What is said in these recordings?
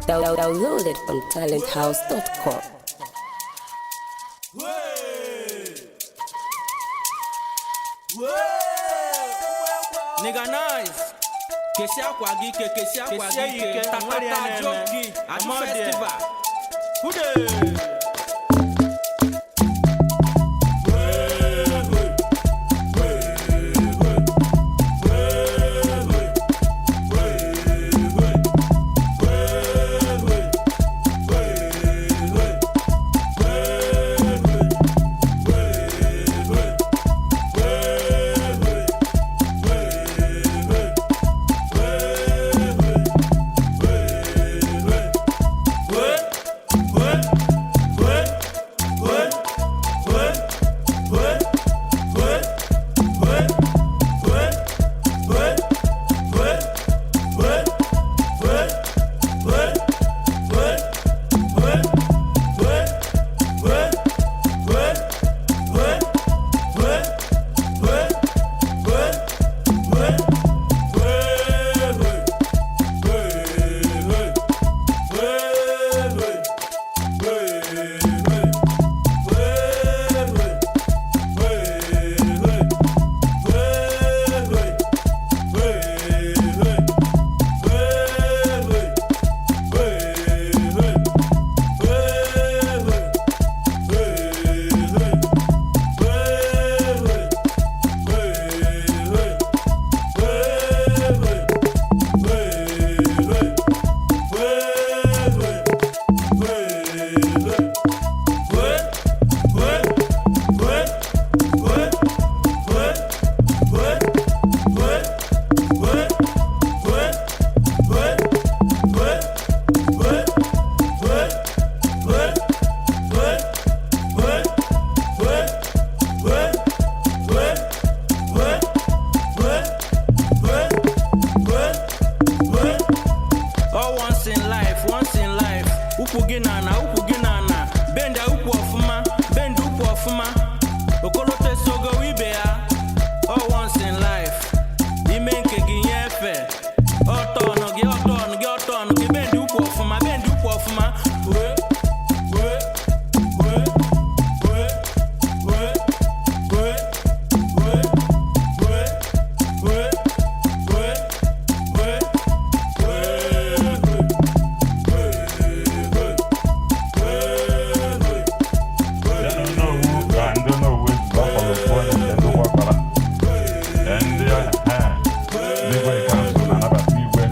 Download it from talenthouse.com. Nigga nice. Kesie akwa gị ike, kesie akwa Kesie gị ya ike. ike, nwere ya Takata na-eme. joki, Aju Ọmọ dị. festival. Hude! All once in life, once in life. Ukwu gị na ana, ukwu gị na ana. Benda ukwu ọfụma, benda ukwu ọfụma. Okolote sogo ibe ya. All once in life. Ime nke gị nye efe. Ọtọnụ gị, ọtọnụ gị, ọtọnụ gị. Benda ukwu ọfụma, benda ukwu ọfụma. Wee, wee, wee, wee, wee, wee, wee, wee, wee, wee, wee, wee. Ndị Onowu ka ndị Onowu gbakọrọ ofu onye nke ndị gbakọrọ. Ee, ndị ndị igwe kansụl na-anabata igwe.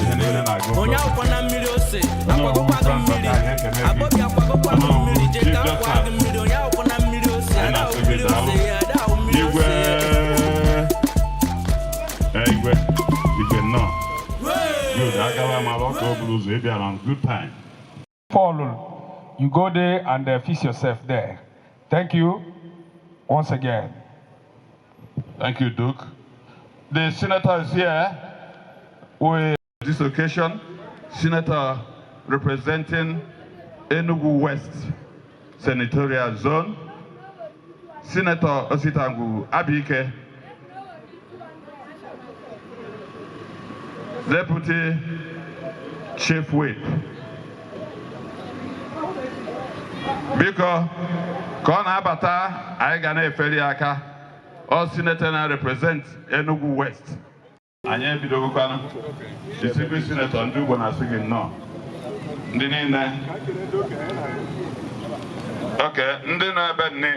Ihe niile na-aga Onye ụzọ. akwụkwọ na mmiri ose Onowu akwagokwa gị Francis mmiri. anyị ekele gị. Agbọbi akwagokwa gị Onowu mmiri, jee Chief ka akwa Justice. gị mmiri. Onye akwụkwọ na mmiri ose Anyị ada na-asị gị mmiri daalụ. ose ya, ada mmiri Igwe ose ya. Ee, igwe igwe nnọọ. Good, agawa mara ọka o buru ụzọ ị bịara on good time. Paul, you go there and fix yourself there. Thank you once again. Thank you, Duke. The senator is here with this occasion. Senator representing Enugu West Senatorial Zone, Senator Ositangu Abike, Deputy Chief Whip. Biko, ka ọ na-abata, anyị ga na-efeli aka. Ọ senator na-represent Enugu West. Anyị ebidogokwanụ. Distinguished senator, ndị Ugbo na-asị gị nnọọ. Ndị niile. Ok, ndị nọ ebe nne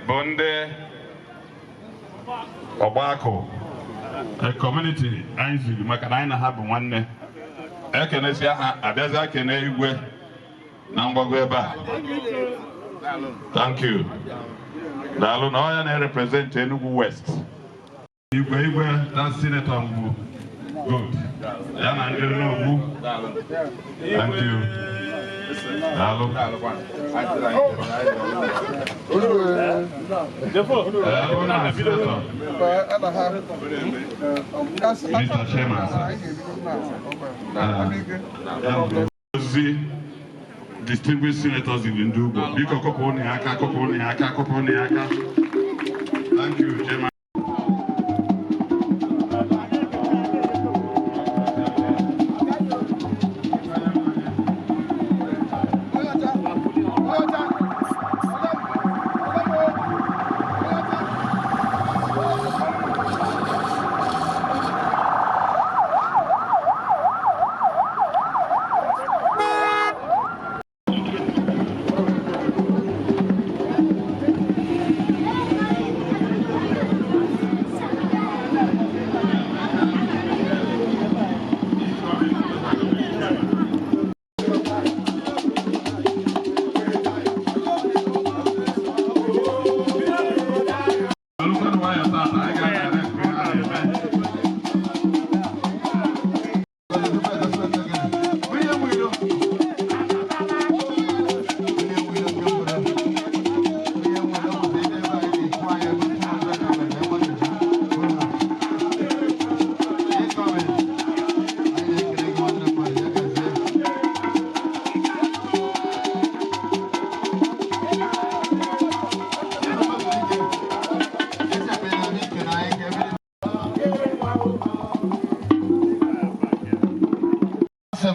bụ ndị ọgbakọ a community anyị ziri maka na anyị na ha bụ nwanne. Ekenesia ha, abịazịa kene igwe na mgbago ebe a. Thank you. Daalụ na ọ ya na-represent Enugu West. Igwe igwe na Senator Ngwu. Good. Ya na ndị Onowu. Thank you. Daalụ. Ee, ọ na Senator. Mr. Chairman, sir. Ozi distinguished senators in ndị Ugbo. Biko kụpụrụ ya aka, kụpụrụ ya aka, kụpụrụ ya aka. Thank you, Chairman.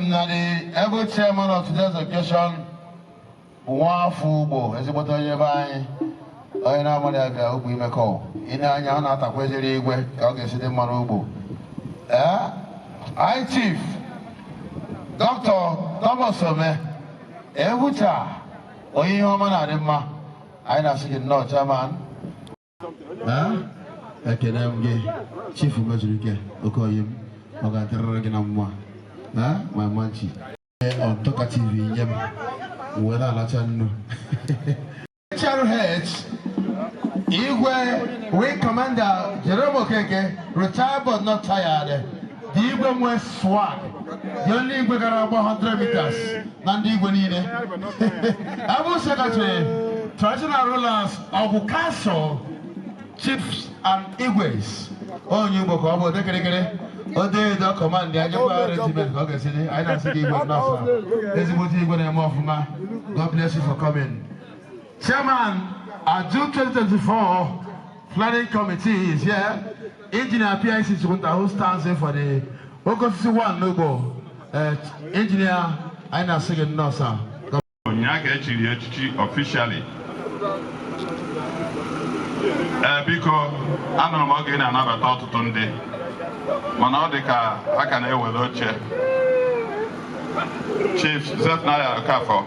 m na the able chairman of today's occasion bụ nwa afọ ugbo, ezigbote onye be anyị, onye na-amaghị abịa ugbo imekọ ị na-anya ọ na-atakwa eziri igwe ka ọ ga-esi dị mma n'ugbo. Ee, High Chief Dr. Thomas Ome Ebucha, onye ihe ọma na-adị mma, anyị na-asị gị nnọọ, chairman. Ee, ekene m gị, Chief Mezurike Okoye m, ọ ga-adịrịrị gị na mma. Ee, ma manchi on talkative nye m wee na-alacha nnu. HRH Igwe Wing Commander Jerome Okeke, retired but not tired. The Igwe nwe swag. The only Igwe gara agba 100 meters na ndị Igwe niile. Abu Secretary, Traditional Rulers, Ọgwụ Council, Chiefs and Igwes. Onye Igbo ka ọ bụ dekịrịkịrị. Ode edo command ya nyekwa regiment ka ọ ga-esi dị. Anyị na-asị gị Igwe nnọọ, ezigbote Igwe na-eme ọfụma. God bless you for coming. Chairman, Aju 2024 Planning Committee is here. Engineer PIC Chukwunta, who stands in for the Okosisi One Nobo. Engineer, anyị na-asị gị nnọọ, sir. Ụnyaahụ ka echiri echichi officially. Ee, biko, anụrụ m oge ị na-anabata ọtụtụ ndị, mana ọ dị ka a ka na-ewere oche. Chief Zephaniah Okafor,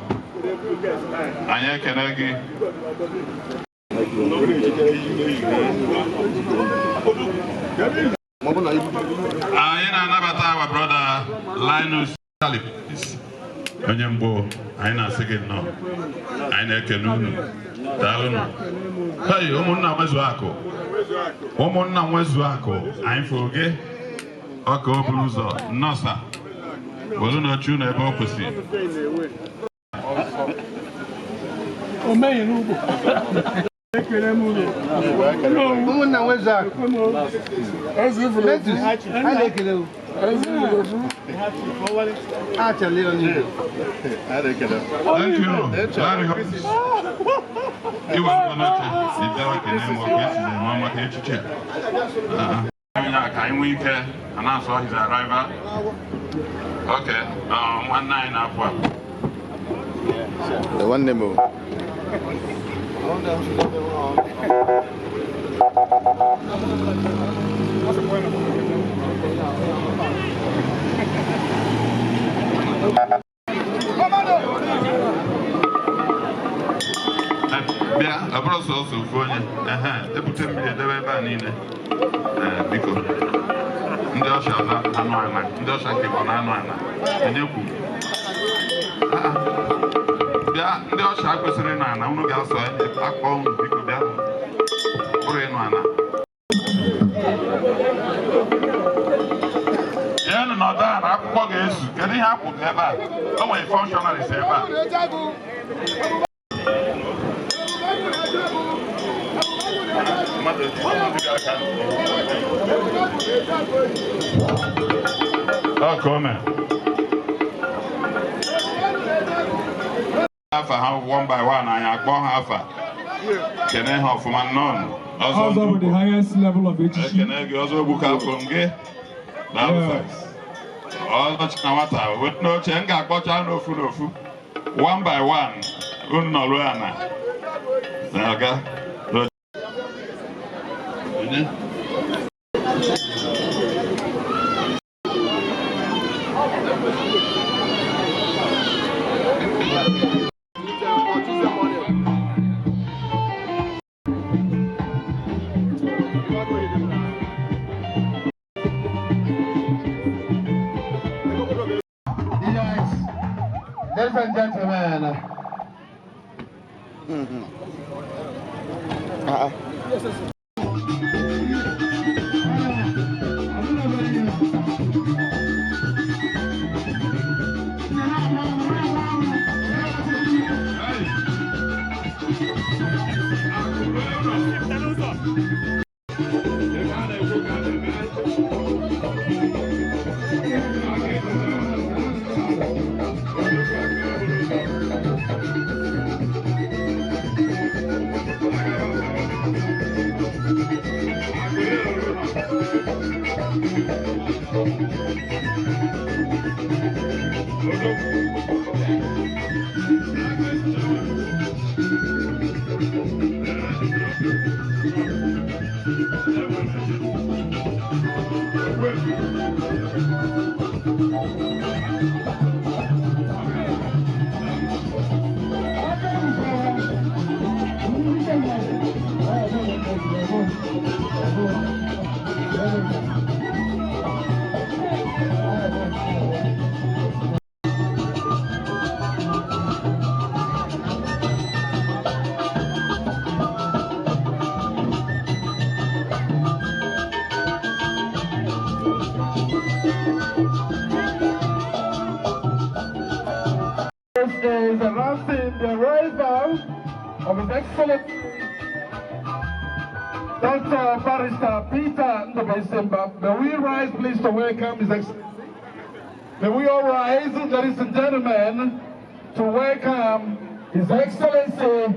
anyị ekene gị. Anyị na-anabata our brother Linus Salipis, onye mbụ. Anyị na-asị gị nnọọ, anyị na-ekene unu, daalụnụ. Hey, ụmụnna nwezu akụ, ụmụnna nwezu akụ, anyị fụrụ gị ọka o buru ụzọ. Nnọọ, were n'oche unu ebe ọ kwesịrị. O meghị n'ugbo. Ekele m unu. Ụmụnna nwezu akụ. Metus, a na-ekele o. Achọla onye Igbo. Thank you. Larry Holmes. Iwe mbụ n'oche, ị bịara kene m oge esi eme maka echichi a. Onye a ka anyị nwee ike announce his arrival. Okay, nwanne anyị na-apụ apụ. Nwanne m o. Bịa, ọ bụrụ sọsọ ofu onye ehe, ebute mmiri edebe ebe a niile. Ee, biko, ndị usher na anụ ana, ndị usher nke bụ na anụ ana onye kwu. Ah, bịa, ndị usher kwesịrị ịnọ ana, unu ga-asọ akpọ unu. Biko bịa, bụrụ ịnụ ana. Jeenụ nọdụ ala, akwụkwọ ga-ezu. Kedu ihe akwụkwọ ebe a? O nwere functionaries ebe a. Mmadụ bịara ka ọ ka o mee afa ha one by one, anyị akpọ ha afa, kene ha ọfụma. Nnọọ ọzọ. Ọzọ bụ the highest level of echichi. Ekene gị, ọzọ ogbu ka afọ m gị. Daalụ sir. Yes. Ọzọ chi na nwata wee n'oche, m ga-akpọcha n'ofu n'ofu, one by one. Unu nọrụ ana na-aga n'oche. Onye? Yes. Ladies and gentlemen. Ah, ah. Odogwu. This is announcing the arrival of His Excellency Dr. Barrister Peter Ndubuisi Mbah. May we rise, please, to welcome His Excellency. May we all rise, ladies and gentlemen, to welcome His Excellency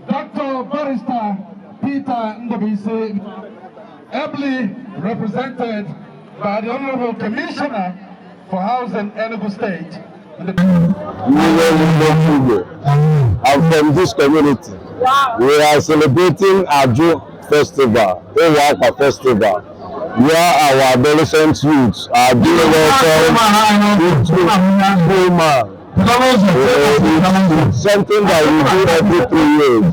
Dr. Barrister Peter Ndubuisi, ably represented by the Honorable Commissioner for Housing, Enugu State. And the I'm from this community. We are celebrating Aju Festival, Iwa Akwa Festival, where our adolescent youths are being welcomed into man. It's something that we do every 3 years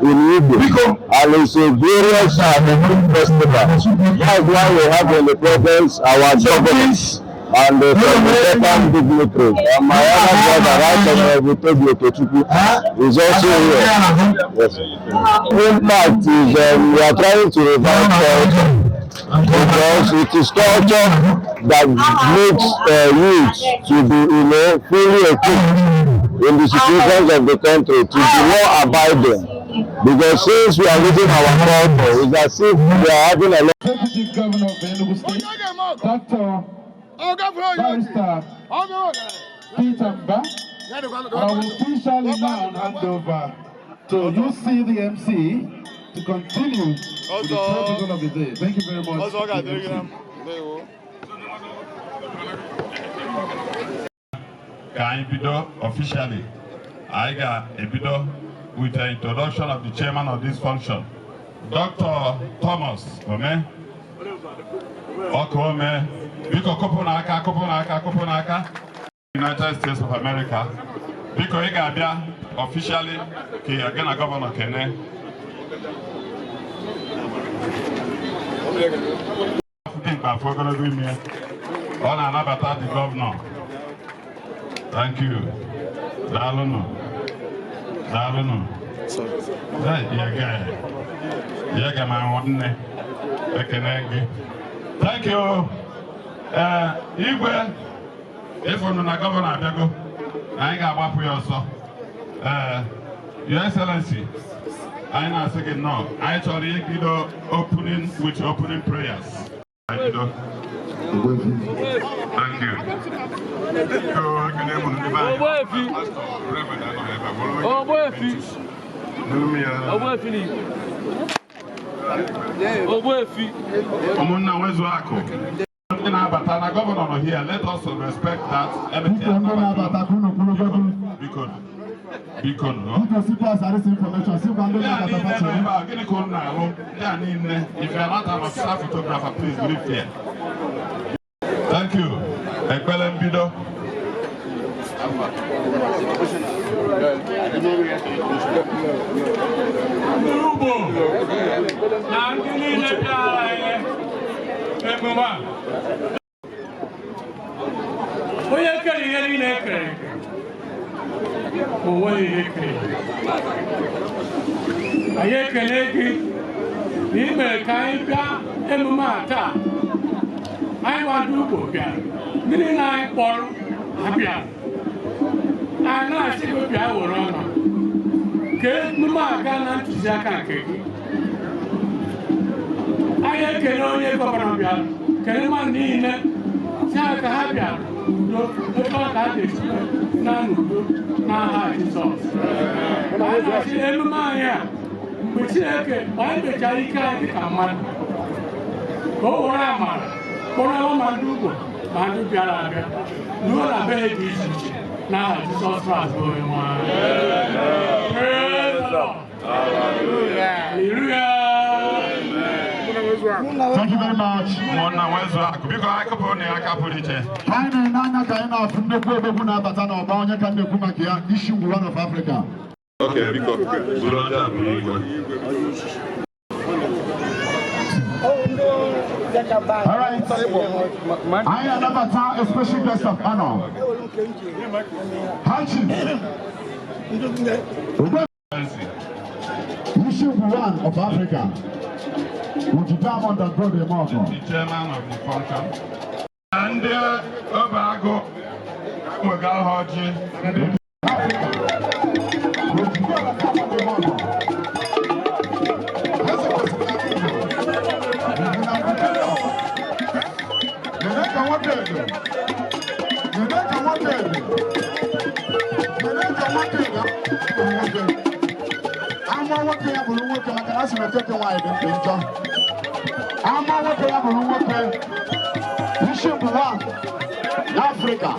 in Igbo, and it's a glorious festival. That's why we have in the province our governors and some important dignitaries. And my other brother, Right Honorable Tobi Okechukwu, is also here. Yes. Impact is we are trying to revive culture because it is culture that makes youth to be fully equipped in the situations of the country, to be law abiding. Because since we are losing our culture, it's as if we are having a lot Executive Governor of Enugu State, Dr. Barrister Peter Mbah. I will officially now hand over to UC the MC to continue with the protocol of the day. Thank you very much, the MC. Ka anyị bido officially. Anyị ga-ebido with the introduction of the chairman of this function, Dr. Thomas Ome. Ọka Ome, biko kụpụ n'aka, kụpụ n'aka, kụpụ n'aka. United States of America. Biko, ị ga-abịa officially ka gị na governor kene. Dị mkpa afọ ogologo ime. Ọ na-anabata the governor. Thank you. Daalụnụ. Daalụnụ. Hey, yege. Yege ma nwanne. Ekene gị. Thank you. Ee, Igwe, ịfụnụ na governor abịago. Anyị ga-agbapụ ya ọsọ. Ee, Your Excellency, anyị na-asị gị nnọọ. Anyị chọrọ ibido opening with opening prayers. Anyị bido. Thank you. Biko, ekene m ndị be anyị. Ogbuefi. Pastor Reverend anọghị ebe a, bụrụ onye Ogbuefi. Nụrụ m ya. Ogbuefi n'Igbo. Ogbuefi. Ụmụnna nwezu akụ. Ndị na-abata na governor nọ here, let us respect that. Biko, ndị na-abata, ka unu kwuru godu. Biko, biko nụ. Biko, sikwa us this information, sikwa ndị Ndị a na-abata niile nọ chere. ebe a, gịnị ka unu na-alụ? Ndị a niile, if you are not an official photographer, please leave here. Thank you. Ekpele mbido. Ndị ugbo na ndị niile bịara ihe emume a. Onye kere ihe niile ekere eke, ma o nweghị ihe kere. Anyị ekele gị na ị mere ka anyị bịa emume a taa. Anyị nwa ndị ugbo bịara. Ndị niile anyị kpọrọ ha bịara. Anyị na-asị gị bịa were ọnọdụ ka emume a gaa na ntụziaka nke gị. Anyị ekele onye governor bịara, kelee mmadụ niile si ha ka ha bịara udo ebe ọ ka ha ga-esi na n'udo n'aha Jizọs. Anyị na-asị emume anyị a, mgbe Chineke mgbe anyị mechara ike anyị dịka mmadụ, ka o were amara kpọrọ ma ndị ugbo. Ma ndị bịara abịa ruo na be ha dị iche iche, n'aha Jizọs Kraịst bụ onye nwe anyị. Praise the Lord. Hallelujah. Thank you very much. Ụmụnna nwezu akụ, biko akụpụ na ya aka pụrụ iche. Ka anyị na-ene anya, ka anyị na-afụ nnekwu odogwu na-abata n'ọba, onye ka m na-ekwu maka ya, isi ngwu one of Africa. Okay, biko buru ọjọọ a buru igwe. All right. Anyị anabata a special guest of honor. High Chief Ogbe Isi ngwu one of Africa. With diamond and gold eme ọgọ. The chairman of the function. Na ndị obe agụ nwega ha ọjị ndị Africa. With gold and diamond eme ọgọ. Eze kwesịrị na Igbo. Ugwu na Ngwu. Nene ka nwoke edo. Nene ka nwoke edo. Nene ka nwoke edo. Bụrụ nwoke. Ama nwoke ya bụrụ nwoke, maka na a sị na okeke nwaanyị dị mkpe njọ. Ama nwoke ya bụrụ nwoke. Isi bụ one n'Afrịka.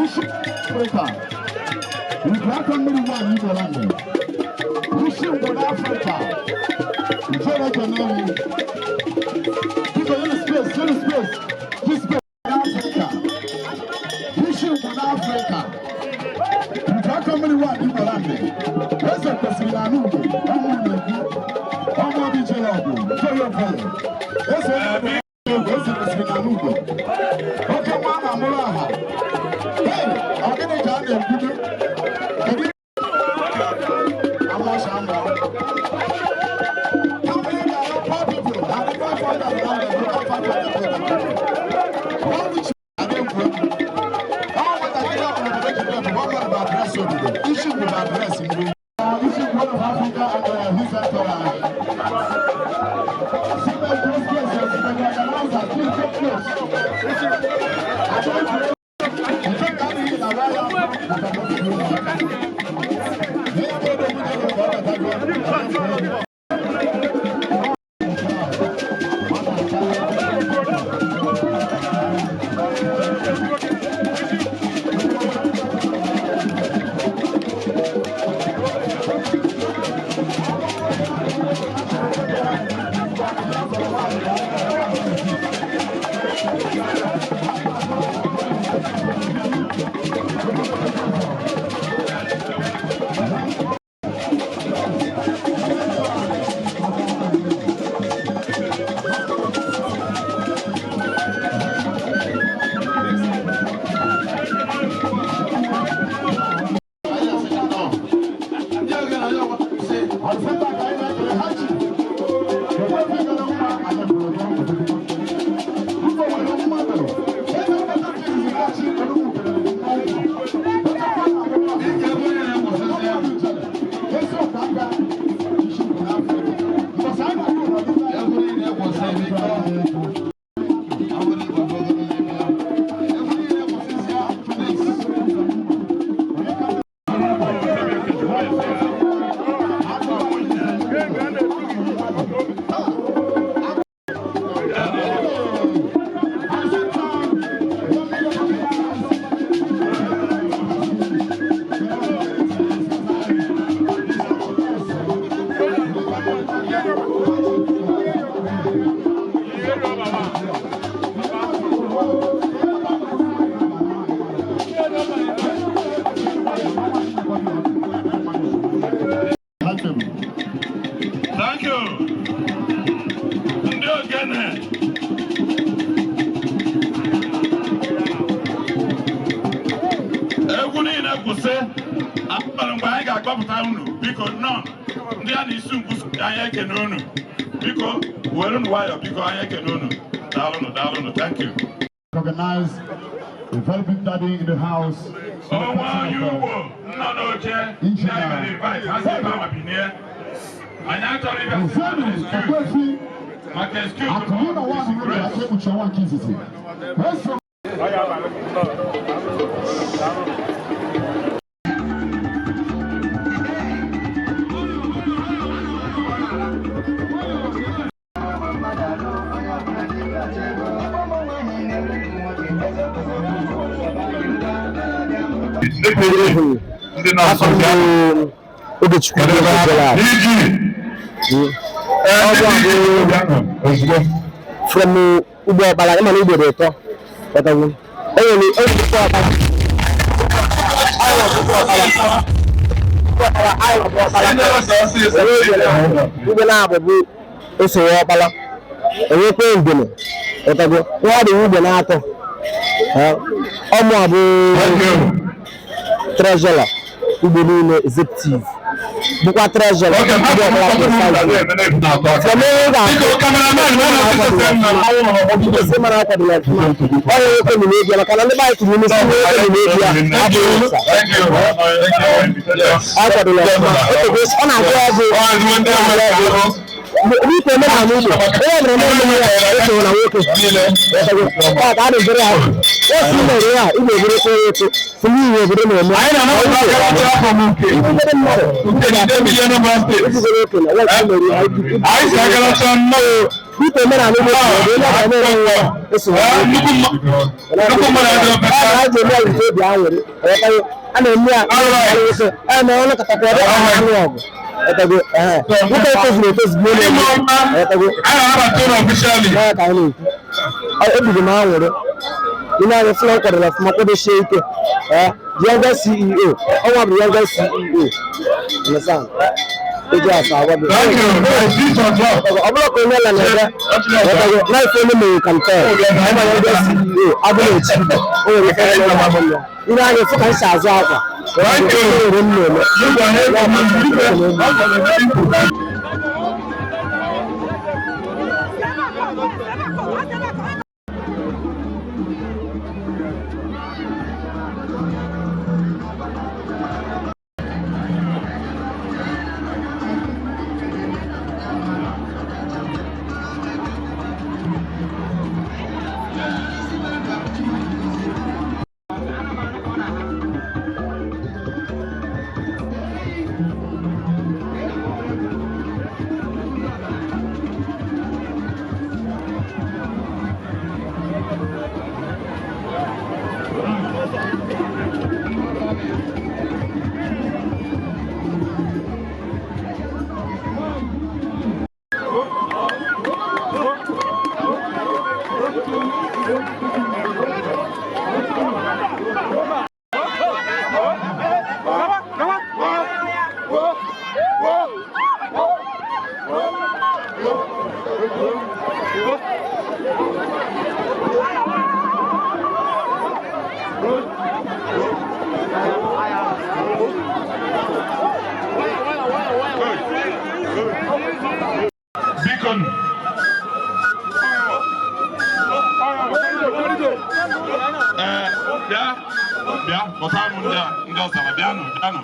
Isi Afrịka. Nke aka mmiri nwaanyị Igbo land. Isi bụ n'Afrịka. Ijere ekene m. Biko nyere space, nyere space. This space n'Afrịka. Isi bụ n'Afrịka. Nke aka mmiri nwaanyị Igbo land. Eze kwesịrị na ala Igbo. Ọmụ na-ekwu. Ọmụ obi jere ọgụ. Fere ofere. Eze onye bụ eze kwesịrị na ala Igbo. Oke nwa a na-amụrụ aha. Hey, ọ gịnị ka a na-ekwudo? Kedu amụọcha amụọ? How many are poor people? And the 500 and the 500 people. How rich are they? How much are they going to do? What kind of address will be? Issue with address in the issue one of Africa and his entourage. See the close place, the organizer, please take close. I don't know. You think I'm in a royal? Thank you. Ndị ogene. Egwu niile kwụsị. Akpọrọ mgbe anyị ga-akpọpụta unu. Biko nnọọ. Ndị a na-isi ngwu anyị ekene unu. Biko were unu nwayọọ, biko anyị ekene unu. Daalụnụ, daalụnụ. Thank you. Recognize a very big daddy in the house. Onwe onye Ugbo nọ n'oche ndị anyị mere invite, ha si ebe ahụ binie. Anyị achọrọ ịbịa sị Nzenu excuse Ogbuefi maka excuse Akụrụ na nwa ahụ aka ekpuchi ọnwa nke izizi. Eso. Good evening. Afọ m Ogechukwu Gerald. Ọbụ abụ from Ugbo Ọkpara, ịma na Igbo dị ụtọ. Ghọtago? Enwere Ugbo Ọkpara. Ugbo Ọkpara. Ugbo Ọkpara, anyị bụ Ọkpara. Igwe na-abụ bụ esonye ọkpara. Enwekwe ngene. Ghọtago? Nwa dị igwe na-atọ. Ọmụ a bụ treasurer Igbo niile executive. Bụkwa treasurer Ugbo Ọkpara precisely. From ebe ga mara akwadola ọfụma. Ọ ya nwoke nọ n'ebi ya maka na ndị be anyị tụrụ ime si nwoke nọ n'ebi ya abụghị ụsa. Akwadola ọfụma. Ọ na-agụ ọgụ n'ikpe omenala Igbo. Onye mere na eme ya esonye na nwoke. Ọ ka a na-ebere ha. O si mere ya Igbo ebere kwere eke si n'ihi obodo na-eme. Ndị mmadụ ebugoro okenye nwoke mere ya ikpe omenala Igbo bụ onye ga na-eme ya esonye na nwoke. A ga-eme ya wite obi aṅụrị. A na-eme ya nwoke a na ọnụ katakwa ebe a na-anụ ọgụ. Ghọtago? Nwoke etozuru etozu bụ onye na-eme. Ghọtago? Ya ka anyị na-ekwu. Ebido m aṅụrị. Ị na-anya fụla nkwadoro ọfụma kwadosie ike. The younger CEO. Ọnwa bụ younger CEO. Understand? Eji asa agwa gị. Ọ bụrụ ka onye ala na-ebe. Ghọtago? Na ife onye mere campaign. Ọnwa younger CEO. Abụrụ echi. O nwere ife onye na-abụ ya. Ị na-anya fụ ka m si azụ akwa. Ghọtago? O nwere m na-eme. Biko. Ee, bịa bịa kpọta m ndị a ndị ọzara bịanụ bịanụ.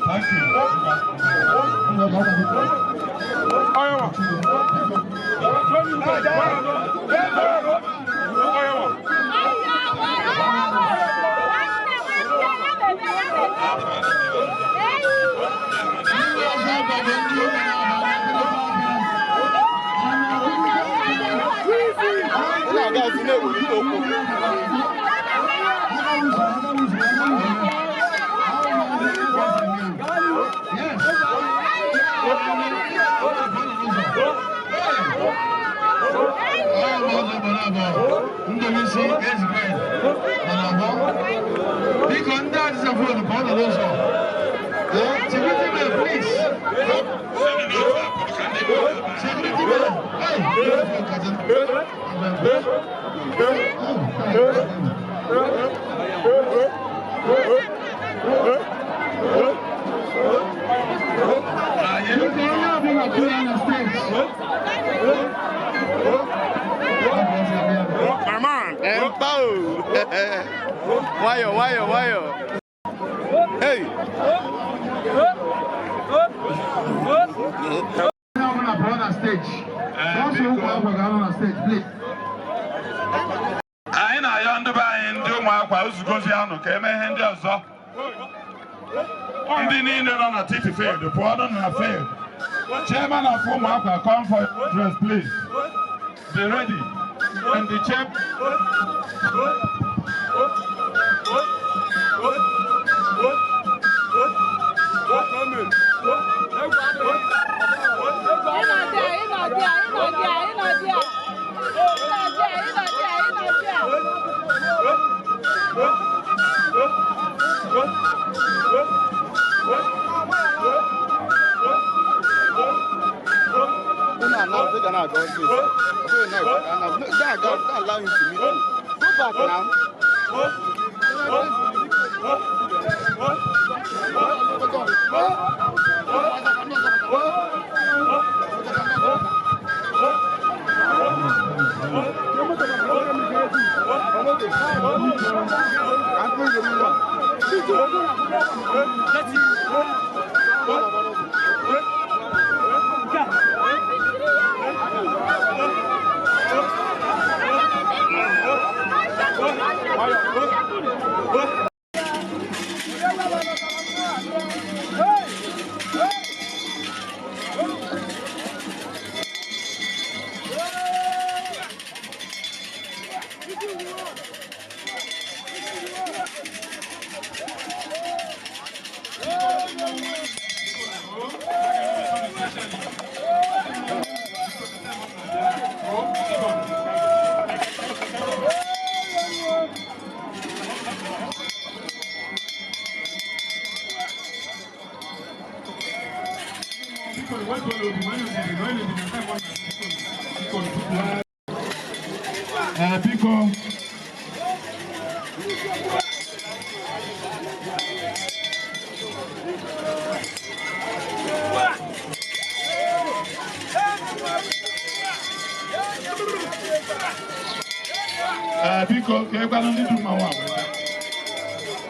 Thank you. Biko ndị adịza fon pụọ nọ n'ụzọ. Security man, please. Security man. Hey. Biko onye ọbụla kwụrụ ya na steeti. Nwayọ nwayọ nwayọ. Hey! Onye ọbụla pụọ na stage. Sọọsọ ụmụ akwa ga-anọ na stage, please. Anyị na-ayọ ndị be anyị, ndị ụmụakwa ozugozi anụ ka eme ihe ndị ọzọ. Ndị niile nọ na titi field, pụọ nọ na field. Chairman of ụmụakwa, come for your address, please. Be ready. And the chair. Ị na-abịa, ị na-abịa, ị na-abịa, ị na-abịa. Ị na-abịa, ị na-abịa, ị na-abịa. Unu announce they gonna go this. Okay, now, now, don't go, don't allow him to meet you. Go back now. Ee, biko. Ee, biko, ka ekwanụ ndị du mmanwụ a wee bịa.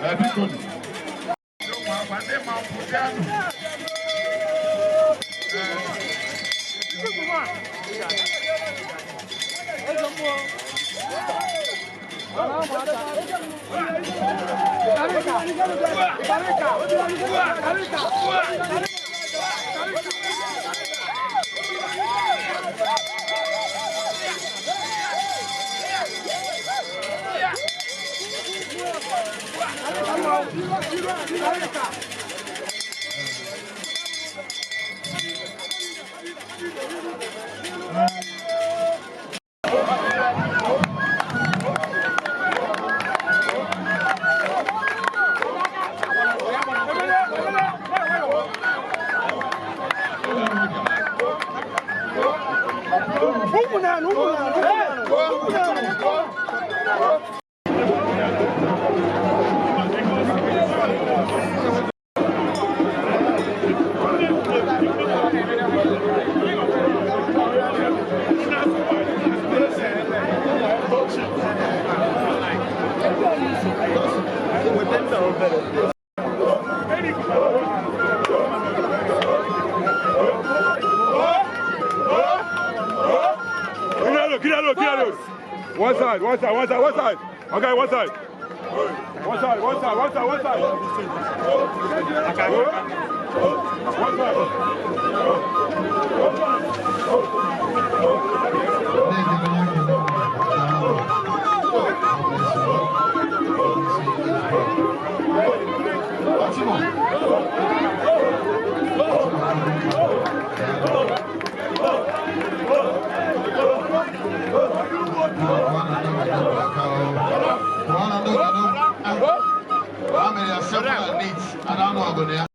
Ee, biko nụ. Ụmụakwa, ndị mmanwụ, bịanụ. Get out. One side, one side, one side, one side. Okay, one side. One side, one side, one side, one side. Okay. One side. How many are simple and neat? I don't know. I'm gonna.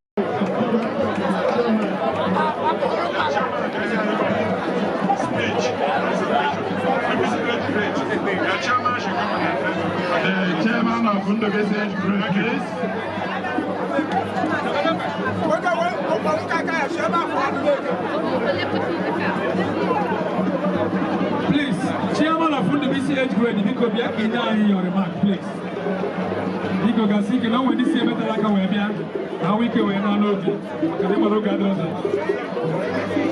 The chairman of Ndobese Group, please. Please, chairman of Ndubisi age grade, biko, bịa ka inye anyị your remark, please. Biko. Biko gasị ike na o nwere ndị si ebe tere aka wee bịa na ha nwee ike wee naa n'oge maka na ịgbara oge adịrọzi.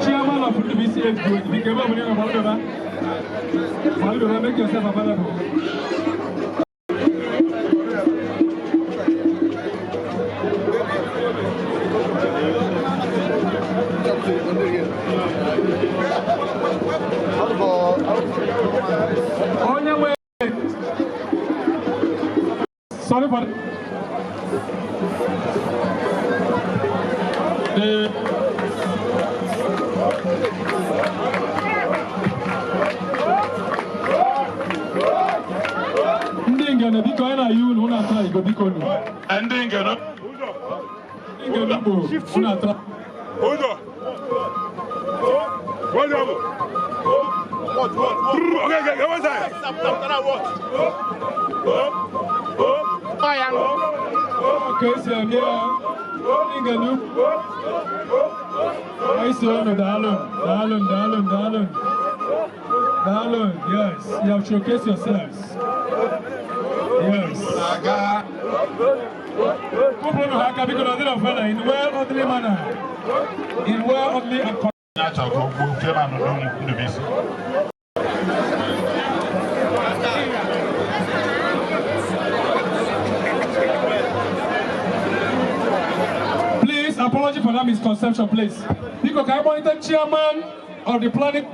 Chairman of Ndubisi Age Group, biko ebe ọ bụla ị nọ, gbalụ bịaba. Gbalụ bịaba, make yourself available. Onye nwe, sorry for the ndị Ngene, biko, anyị na-ayọ unu, unu atara igo, biko nu. Ndị Ngene. Ndị Ngene bụ unu atara. Hold on. One level. What, what, what? Okay, one side. Ka esi eme ya, ndị Ngene ukwu anyị si unu daalụ, daalụ, daalụ, daalụ, daalụ. Yes, you have showcased yourselves. Yes. Aga. Kụpụrụ ha aka, biko, na ọdịrị ofele in well orderly manner, in well orderly and Na-achọ ka o kwuo chairman Ndubisi. Please, apology for that misconception, please. Biko, can I monitor chairman of the planning?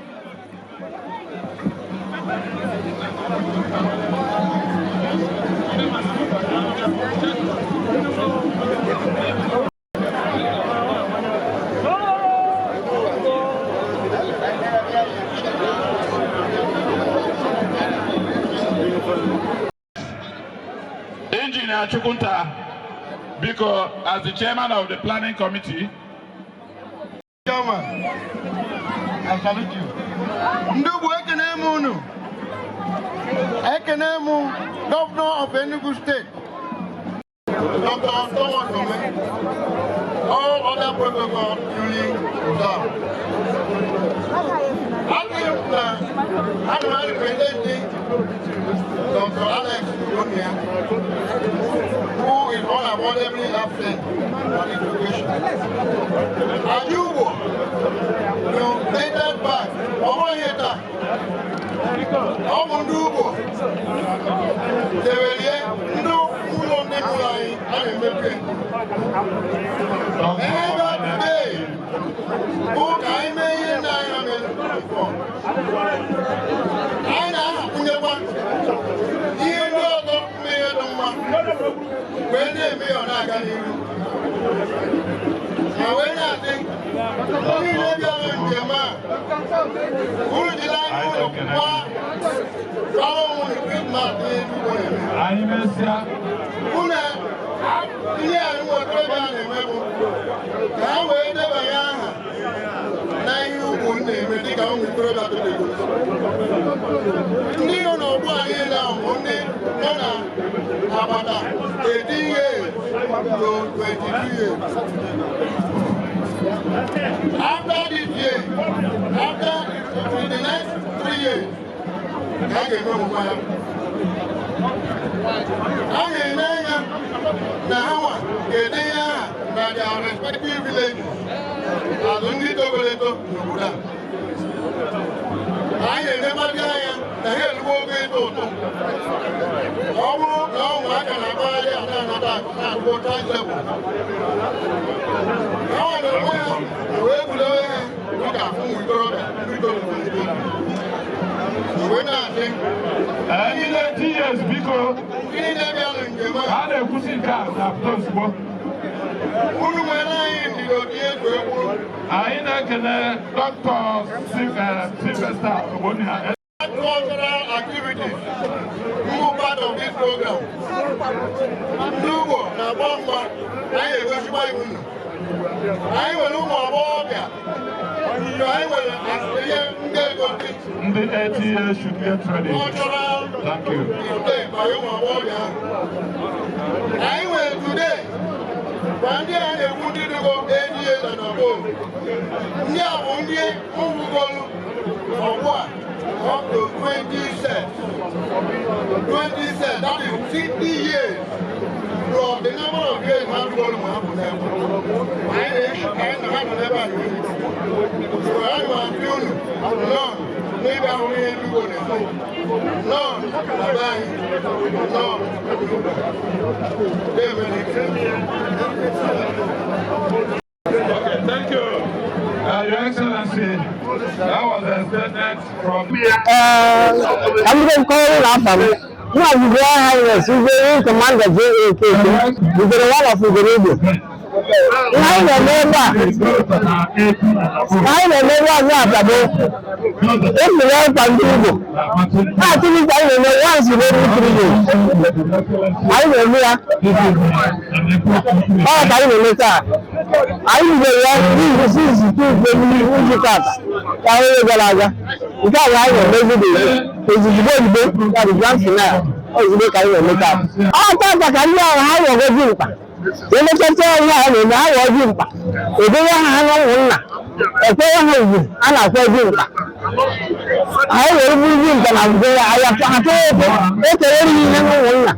Engineer Chukwunta, biko, as the chairman of the planning committee. Chairman, I salute you. Ndị Ugwu, ekene m unu. Ekene m Governor of Enugu State, Dr. Thomas Ome, all other protocol duly observed. Asị m na ana m represent Dr. Alex Onia, who is unavoidably absent on this occasion. Anyị Ugbo no dated back, ọ bụrụ ihe taa, ọ bụ ndị Ugbo deberie ndị ụlọ ndị mụrụ anyị a na-emepe. Ebe a today bụ ka anyị mee ihe nna anyị ha mere before. Anyị na-ahakwunyekwa ihe ndị ọzọ mmehie dị mma wee na-eme ya ọ na-aga n'ihu ma wee na-asị ndị niile bịara njem a, unu jiri anya ụlọ kwa kwara onwe unu Christmas n'Enugwu na-eme. Anyị mesịa. Unu ihe a ụmụ okorobịa na-eme bụ ka ha wee debanye aha na ihe ugwu na-eme dịka ụmụ okorobịa tobegoro. Ndị nọ n'ọgbọ a niile ahụ bụ ndị nọ na agbata 18 years to 22 years. After this year, after in the next 3 years, ka a ga-eme omume ya. A na-ene anya na ha nwa ga-edenye aha na their respective villages azụ ndị togoro eto n'obodo a. Anyị na-enebazi anya na ha erugo ogo ịtụ ụtụ. Ọ bụrụ na ụmụaka na-akpagharị a na-anata akụ na-akwụ taxable. Ha nwere onwe ha wee gudowe ha dịka ụmụ ikorobịa ndị toro eto. Wee na-asị Ndị 18 years, biko. Ndị na-abịanụ njem a, A na-ekwusi nke a na-apụta ozugbo. Unu nwere anyị ndidi otu egwu egwu. Anyị na-ekele Dr. Sylvester Ogbonna. Cultural activities mbụ part of this program. Ndị Ugbo na-agba mgba, anyị egosikwa iwu unu. Anyị nwere ụmụ agbọghọbịa. Anyị nwere ihe ndị egosi Ndị 18 years should get ready. Cultural Thank you. Display by ụmụ agbọghọbịa ahụ. Anyị nwere today ma ndị a na-ekwu ndị dịgo 80 years and above. Ndị a bụ ndị ngwugolu ọgbụ a up to 20 sets. 20 sets, that is 60 years. olu ma ha pụta ebe anyị na-eshi anyị na ha nọ n'ebe a n'unity. So anyị ma-apịa unu nọ n'ebe ahụ ihe ndị Igbo na-eme nọ na be anyị nọ n'ebe. Okay, thank you. Your Excellency, that was a statement from Ka m bido nkọwa ụlọ afa m. Mụ na His Royal Highness Igwe Wing Commander J.A. Okeke, Ugoro one of Ugoro Igbo. Ihe anyị na-eme ebe a, ihe anyị na-eme ebe a bụ bụ ebiri ọkwa ndị Igbo. Activity anyị na-eme once in every 3 years. Anyị na-eme ya. Ọ ka anyị na-eme taa. Anyị bidoro ya n'izu since Tuesday n'izu tata ka onye gara aga. Nke a bụ anyị na-emezi dị ozugbo ozugbo ya bụ grand finale, ozugbo ka anyị na-eme taa. Ọ tata ka ndị ahụ ha ghọgo dimkpa. Emechacha ihe a na-eme, ha ghọọ dimkpa. Edowe ha na ụmụnna. Ekwewe ha ugwu a na-akpọ dimkpa. Anyị were bụrụ dimkpa na mgbe ya anyị atụ ụtụ ekele ihe na ụmụnna.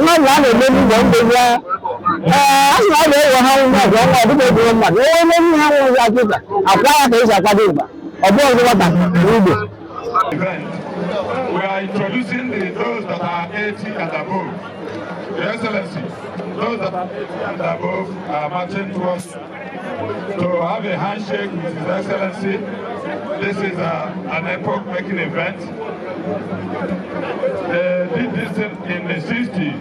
Mmadụ a na-eme n'ụzọ mgbezi ya. Ee, a sị na ọ ga-ewe ha nwa ọzọ ọnwa ọdịda egwuro mmadụ. Onye onye ha nwụrụ akịta akwa ya ka esi akwa dimkpa. Ọ bụghị ọzọ nwata n'igbo. Event. We are introducing those that are 80 and above. Your Excellency, those that are 80 and above are marching towards to have a handshake with His Excellency. This is an epoch-making event. They did this in the 60s.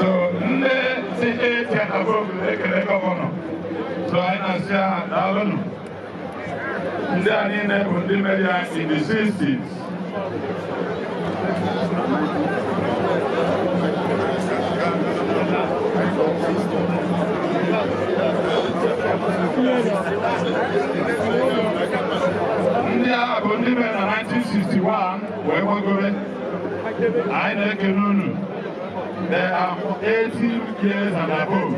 So, ndị si 80 and above na-ekele governor. So anyị na-asị ha daalụnụ. Ndị a niile bụ ndị mere ya in the 60s. Ndị a bụ ndị mere na 1961 wee gbagore. Anyị na-ekele unu. They are 80 years and above.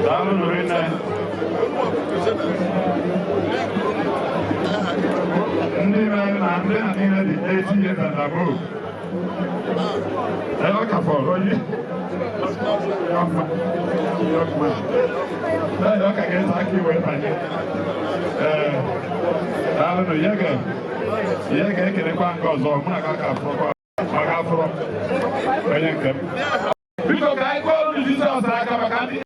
Daalụ rinne. Ndị mere na ndị a niile dị 80 years and above. Ebe ka fọrọ onye young man. Young man. Ee, ọ ka ga-ese aka iwe banye. Ee, daalụnụ. Ihe ga-ekelekwa nke ọzọ mụ na ka afụrọkwa ọ ga-afụrọ onye nke m. Biko, ka anyị kpọọ olu Jizọs aka maka ndị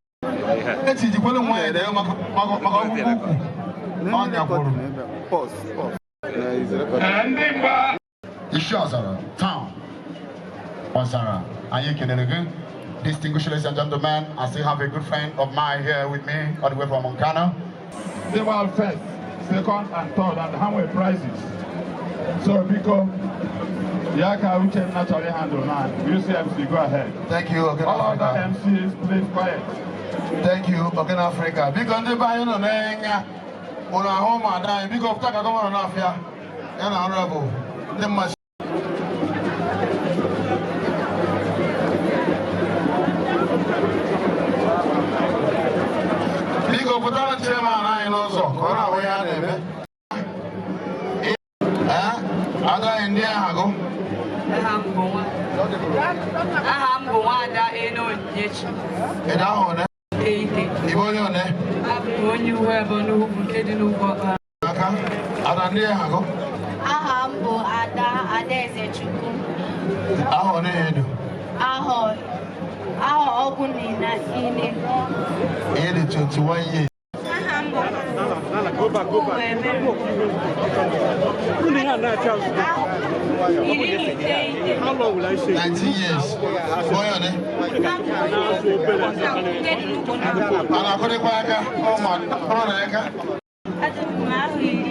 Echijikwelu nwaanyị na maka ọkpụkpụ ukwu ọ nyakwuru. Ee, ndị mgba. Isi Ọzara town, Ọzara, anyị kelere gị. Distinguished ladies and gentlemen, I still have a good friend of mine here with me all the way from Montana. They were first, second, and third, and ha nwere prizes. So biko, ya ka Uchenna chọrọ handle now. UCMC, go ahead. Thank you, Ogen All other Africa. MCs, please quiet. Thank you, Ogen Africa. Biko, ndị be anyị nọ n'enya ụlọ ahụ ụmụada anyị, biko pụta ka governor na-afịa ya na honorable ndị mmasị. Biko, pụtara chairman anyị n'ụzọ ka ọ na-ahụ ihe a na-eme. Ee, agaghị ndị agha gụ. Aha m bụ Nwaada Eno Onyinyechi. Ịda ahụ one? Iteghete. Ibe onye one? Abụ m onye Uwe ebe n'ugwu nke dị n'ugwu Ọkpara. Aka ada ndị agha gụ. Aha m bụ Ada Adaeze Chukwu. Ahụ one ya edu? Ahọ 14. Ihe dị 21 years. Aha m bụ Uwe 19. 19 years. Onye one? A na-akụdịkwa aka ụmụ ọrụ na aka. Adị m ahọ 18.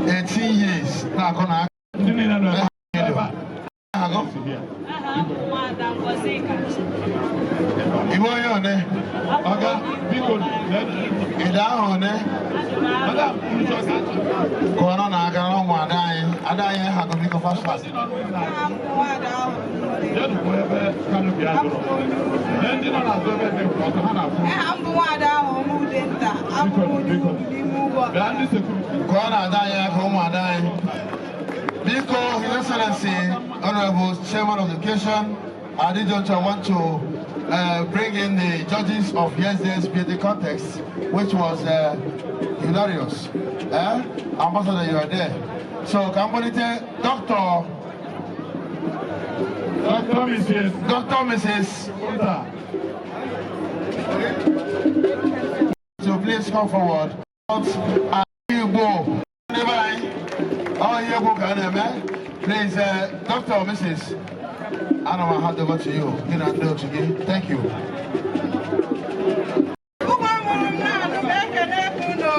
18 years na-akụ na aka. Ndị niile nọ ebe a. Agụ. Aha m bụ Nwaada Ngọzika. Ibe onye one? Ọga, biko, Ịda ahụ one? Madam, Kụọrọ na aka na ụmụ ada anyị. Ada anyị ha gụ, biko, fast fast. Aha m bụ Nwaada jedukwu ebe canopy adụrọ. Lee ndị nọ n'azụ ebe dị ọtọ ha na-afụ. Aha m bụ Nwaada ahụ Ọmụdenta. Abụ m onye ugwu n'ime ugwu. Bịa, ndị security. Kụọ na ada anyị aka, ụmụ ada anyị. Biko, His Excellency, Honorable Chairman of the occasion, at this juncture, I want to bring in the judges of yesterday's beauty contest, which was hilarious. Eh? Ambassador, you are there. So, ka m kpọlite Dr. Dr. Mrs. Dr. Mrs. So please come forward. Igbo, oh, Igbo ka a na-eme. Please, Dr. or Mrs. Ana m hand over to you. Gị na ndị otu gị. Thank you. Ụmụ mụrụ m na-anụ m ekene unu.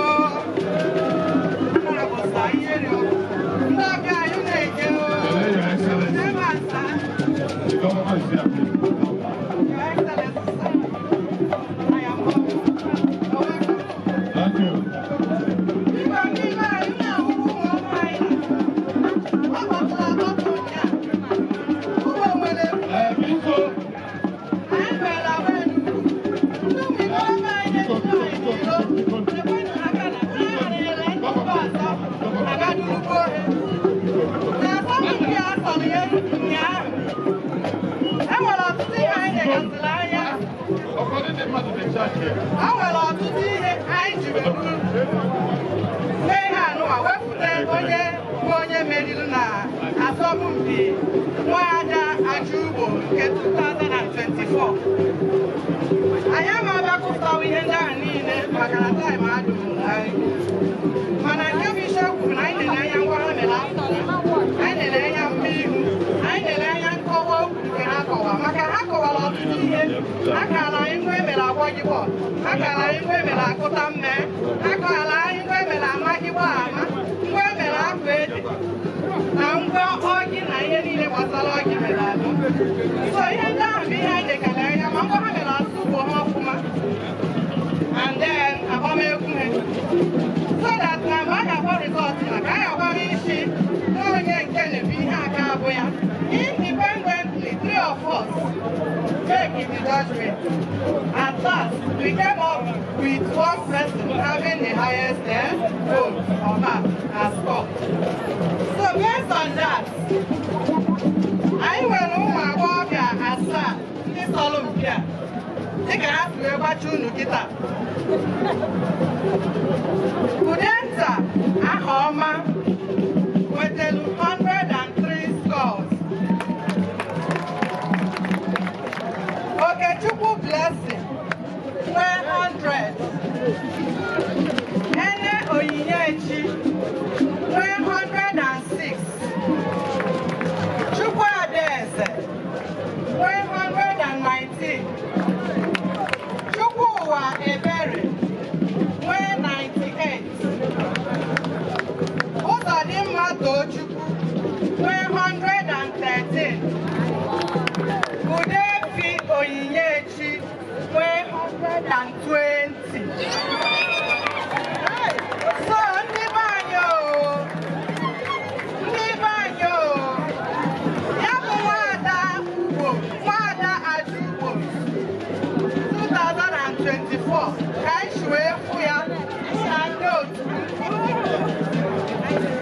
Ndị ọbịa anyị na-eje o. Your Excellency. Ebe asa. The governor is here, please. Your Excellency, sir. I am humble. You're welcome. Thank you. Biko, ndị be anyị na-ahụhụ ụmụ ọma anyị. Ọ kpọtụrụ akpọtụ ụnyaahụ. Ụmụ nwere Biko, anyị nwere agba Enugu. Ndị ụmụ ikorobịa anyị na-eji anyị n'iro. Ekwenụ aka na ha gharịrị ndị mba ọzọ agadurugbo ha. Na asọmpi a sọrọ ya ụnyaahụ, e nwere ọtụtụ ihe anyị legasịrị anya. Ụfọdụ ndị mmadụ dị charge here. O nwere ọtụtụ ihe anyị jiri buru mee ihe anụwa wepụta onye bụ onye meriri na asọmpi Nwaada Aja Ugbo nke 2024. Anyị ama abịa ihe ndị ahụ niile maka na time adịghị anyị, mana nke bụ isiokwu bụ na anyị lere anya ngwa ha mere asụsụ, anyị lere anya mma ihu, anyị lere anya nkọwa okwu nke ha kọwa, maka ha kọwara ọtụtụ ihe. Ha kara anyị ngwa emere agwọgịgbọ, ha kara anyị ngwa emere akụta mme, ha kọrọ anyị ngwa emere amagịgbọ ama, ngwa emere akụ ede na ngwa ọgị na ihe niile gbasara ọgị mere anụ. So ihe ndị ahụ bụ ihe anyị lekara anya, ma ngwa ha mere asụsụ Igbo ha ọfụma, and then agbamegwu ha, so that na mgbe a ga-akpọ result na ka anyị agbara isi na onye nke na-ebu ihe aka abụ ya. Independently, three of us make the judgment. At last, we came up with one person having the highest vote or mark as score. So based on that, anyị nwere ụmụ agbọghọbịa asaa ndị sọrọ mpi a dịka ha si wee gbacha unu kịta. Udenta Ahaọma nwetelu 103 scores. Okechukwu Blessing nwee 100. Ene Onyinyechi nwee 106. Chukwu Adaeze nwee 119. Chukwuwa Ebere nwee 98. Ụzọdịmma Tochukwu nwee 113. Udefi Onyinyechi nwee 120. So ndị be anyị o, ndị be anyị o, ya bụ Nwaada Ugbo, Nwaada Aja Ugbo 2024, ka anyị si wee fụ ya na ndị otu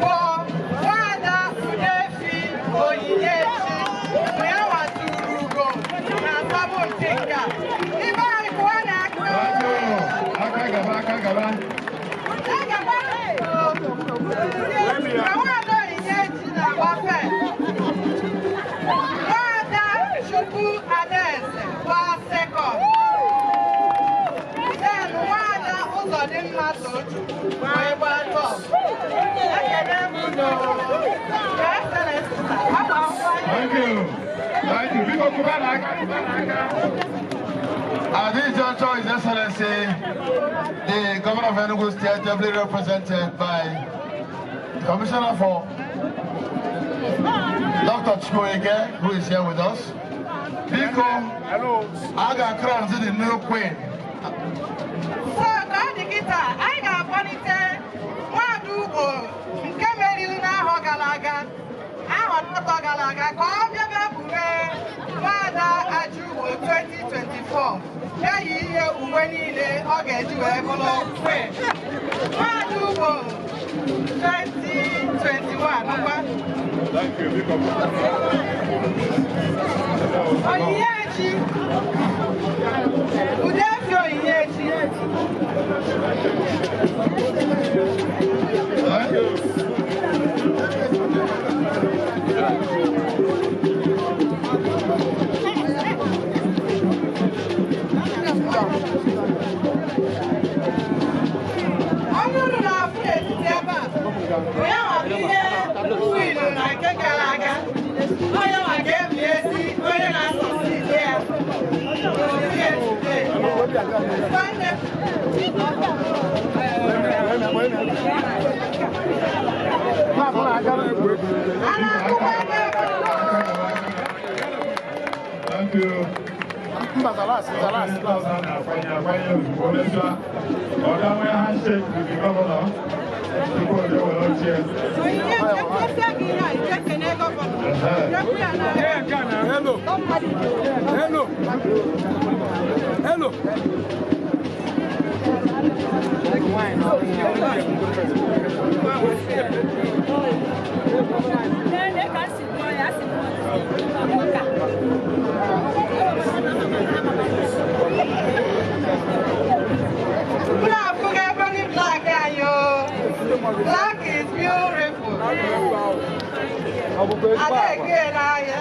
bụ Nwaada Udefi Onyinyechi bụ ya nwaturu ugo na asọmpi nke a. Ibe anyị kụwa na-aka. Aka gaba, aka gaba. Ka Nwaada Onyinyechi na-agba first, Nwaada Chukwu Adaeze gbaa second, then Nwaada Ụzọdịmma Tochukwu wee gbaa third. Ekele m unu. Your Excellency, sir, agba akwụkwọ. Thank you. Thank you. Biko, kụba n'aka, kụba n'aka. At this juncture, His Excellency, the Governor of Enugu State, ably represented by the Commissioner for Dr. Chukwueke, who is here with us. Biko, a ga-crown the new queen. So ka ọ dị kịta, anyị ga-akpọlite Nwaada Ugbo nke meriri n'ahọ gara aga, ahọ atọ gara aga, ka ọ bịa bịa kpughe Nwaada Aja Ugbo 2024, ya yi ihe uwe niile ọ ga-eji wee bụrụ queen. Nwaada Ugbo 20. 21 ngwa. Thank you. Biko. Onyinyechi. Udefi Onyinyechi. Thank you. Onye unu na-afụ n'etiti ebe a bụ ya maka ihe wilu na nke gara aga. Onye maka ebi ezi onye na-asọsi ide ya. Obi etite. Nwanne. A na-akụkwa aka ebe a. Thank you. Ọ̀gá nwee handshake with the governor tupu o jee were oche. Onyinye nchekwusia gị ihe a, ije kene gọvanọ. Jekwu ya n'aka. Hello. Hello. Hello. Unu afụgo ebony black anyị o. Black is beautiful. Ada ege n'ahịa.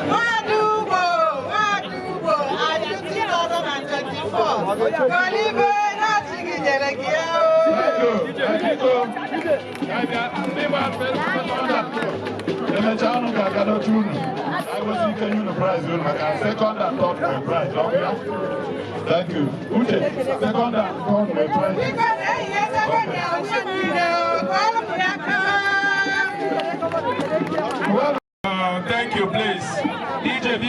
Nwada Ugbo, Nwada Ugbo, Ajụ 2024. Golibe na-achị gị nyere gị ya o. Thank you. Emechaa unu ga-aga n'oche unu. Anyị nwesị ike nye unu prize unu maka second and third nwere prize. Ọ bụ ya? Thank you. Uche, second and third nwere prize. Biko na ehihie second ya onwe niile o. Kụọrọ m ya aka. Thank you, please. DJ B.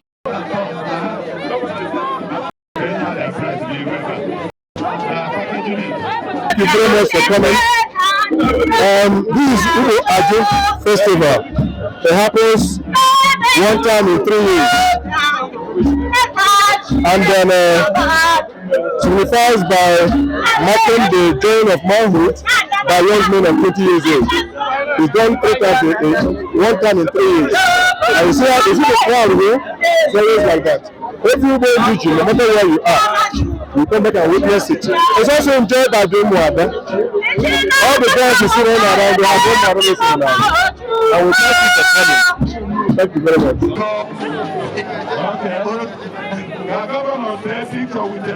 Thank you very much for coming. This is Ugbo Aju Festival. It happens one time in 3 years. And then signifies by marking the joining of manhood by young men of 20 years old. It's done three times in one time in 3 years. And you see the crowd here, it's always like that. Every Ugbo region, no matter where you are, you come back and witness it. It's also enjoyed by the Umuada. All the girls you see running around, they have Umuada listening now. And we thank you for coming. Thank you very much. Okay. Ka governor see picture with the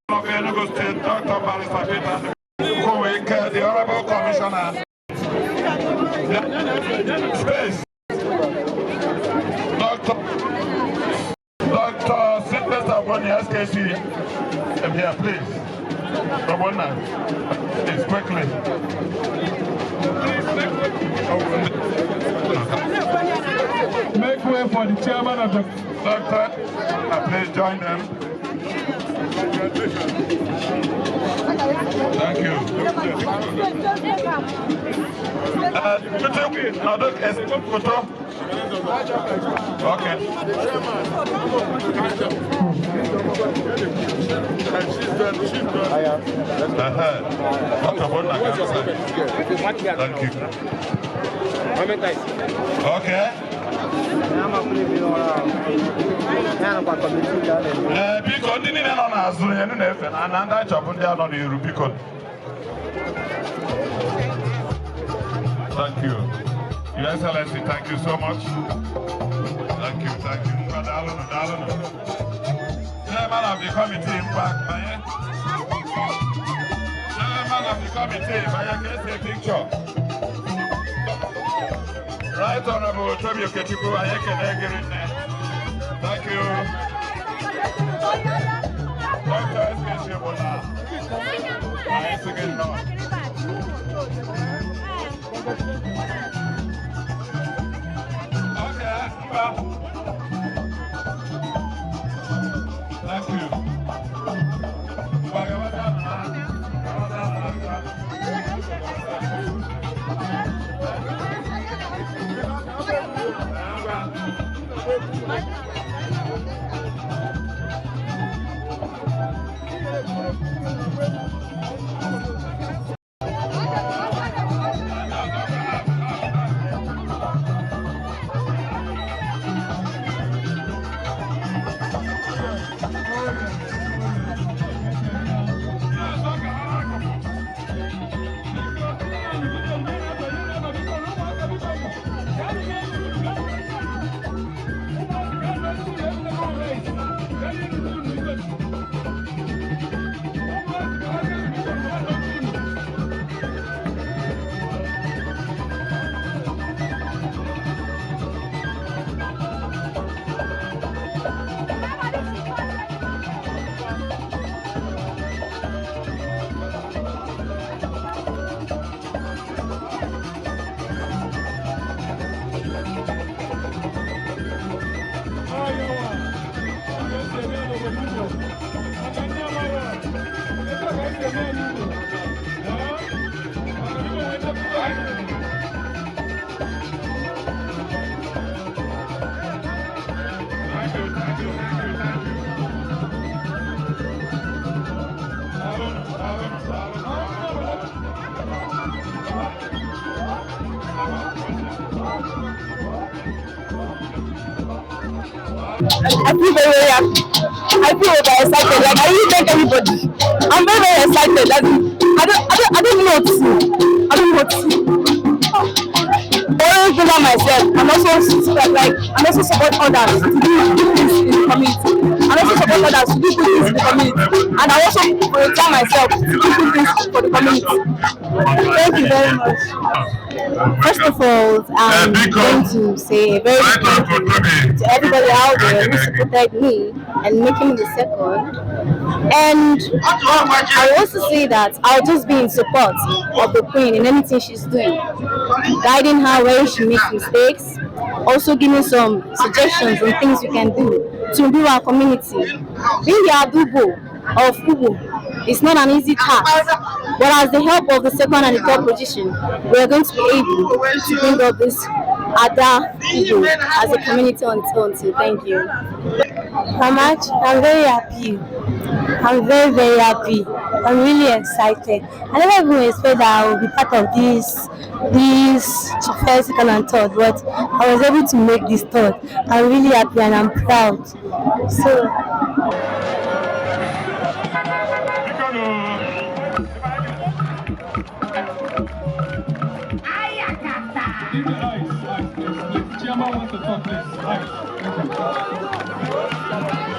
Of Enugu State, Dr. Barrister Peter Koweke, the Honorable Commissioner. Space. Dr. Sylvester Ogbonni, SKC. I'm here, please. Ogbonna, please, quickly. Make way for the chairman of the Doctor, please join them. Thank you. Photo. Okay. Dr. Bonna, thank you. Okay. Ee, biko, ndị niile nọ n'azụ ihe ndị na-efe na ndị anyị chọbụ ndị a nọ n'iru, biko. Thank you. Your Excellency, thank you so much. Thank you, thank you. Ngwa, daalụnụ, daalụnụ. Chairman of the committee, ngwa, banye. Chairman of the committee, banye ka esi picture. Right Honorable Toby Okechukwu, anyị ekele gị rinne. Thank you. Dr. SK Chebola. Anyị sị gị nnọọ. Okay, ngwa. Thank you. Ngwa, gabata na. Gabata na, ngwa. I feel very, very happy. I feel over excited. Like, I really thank everybody. I'm very, very excited. Like, I don't know what to say. I don't know what to say. Always believe myself and also like and also support others to do good things in the community. And also support others to do good things in the community. And I also volunteer myself to do good things for the community. Thank you very much. First of all, I'm going to say a very big thank you to everybody out there who supported me and making me the second. And I also say that I'll just be in support of the queen in anything she's doing, guiding her where she makes mistakes, also giving some suggestions on things we can do to improve our community. Being the Adubo of Ubu is not an easy task, but as the help of the second and the third position, we are going to be able to bring up this Ada Ubu as a community on its own. So thank you. How much? I'm very happy. I'm very, very happy. I'm really excited. I never even expect that I will be part of this first, second and third, but I was able to make this third. I'm really happy and I'm proud. So Give the ice, ice, please, please. Chairman wants to talk, please. Ice. Thank you.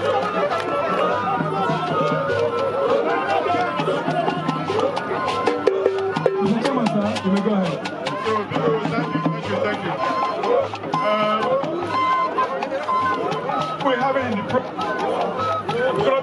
Mr. Chairman, sir, you may go ahead. Thank you, thank you, thank you. We have it in the Thank you.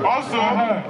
Also,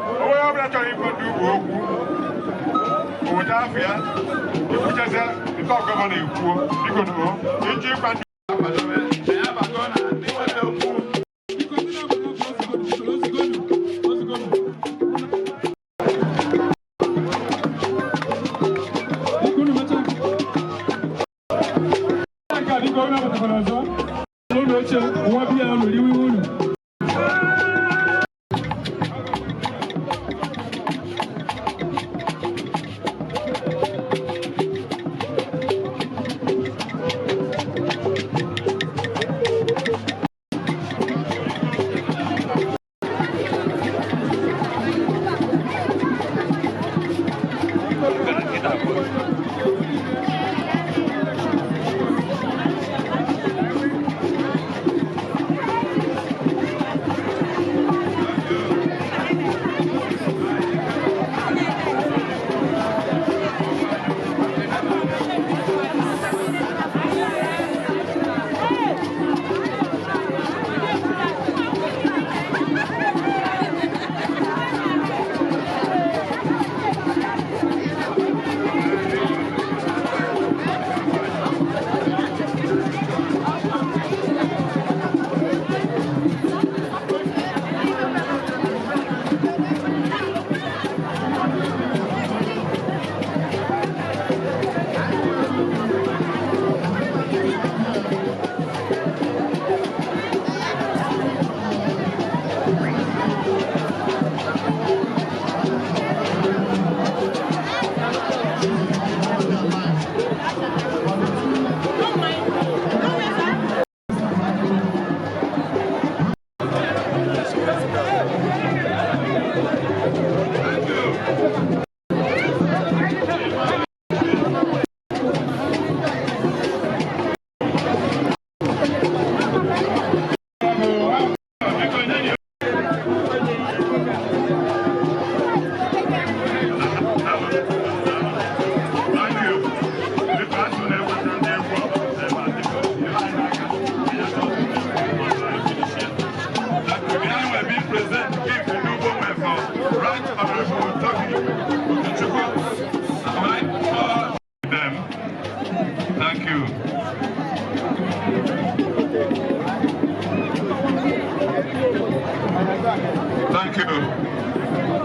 Thank you.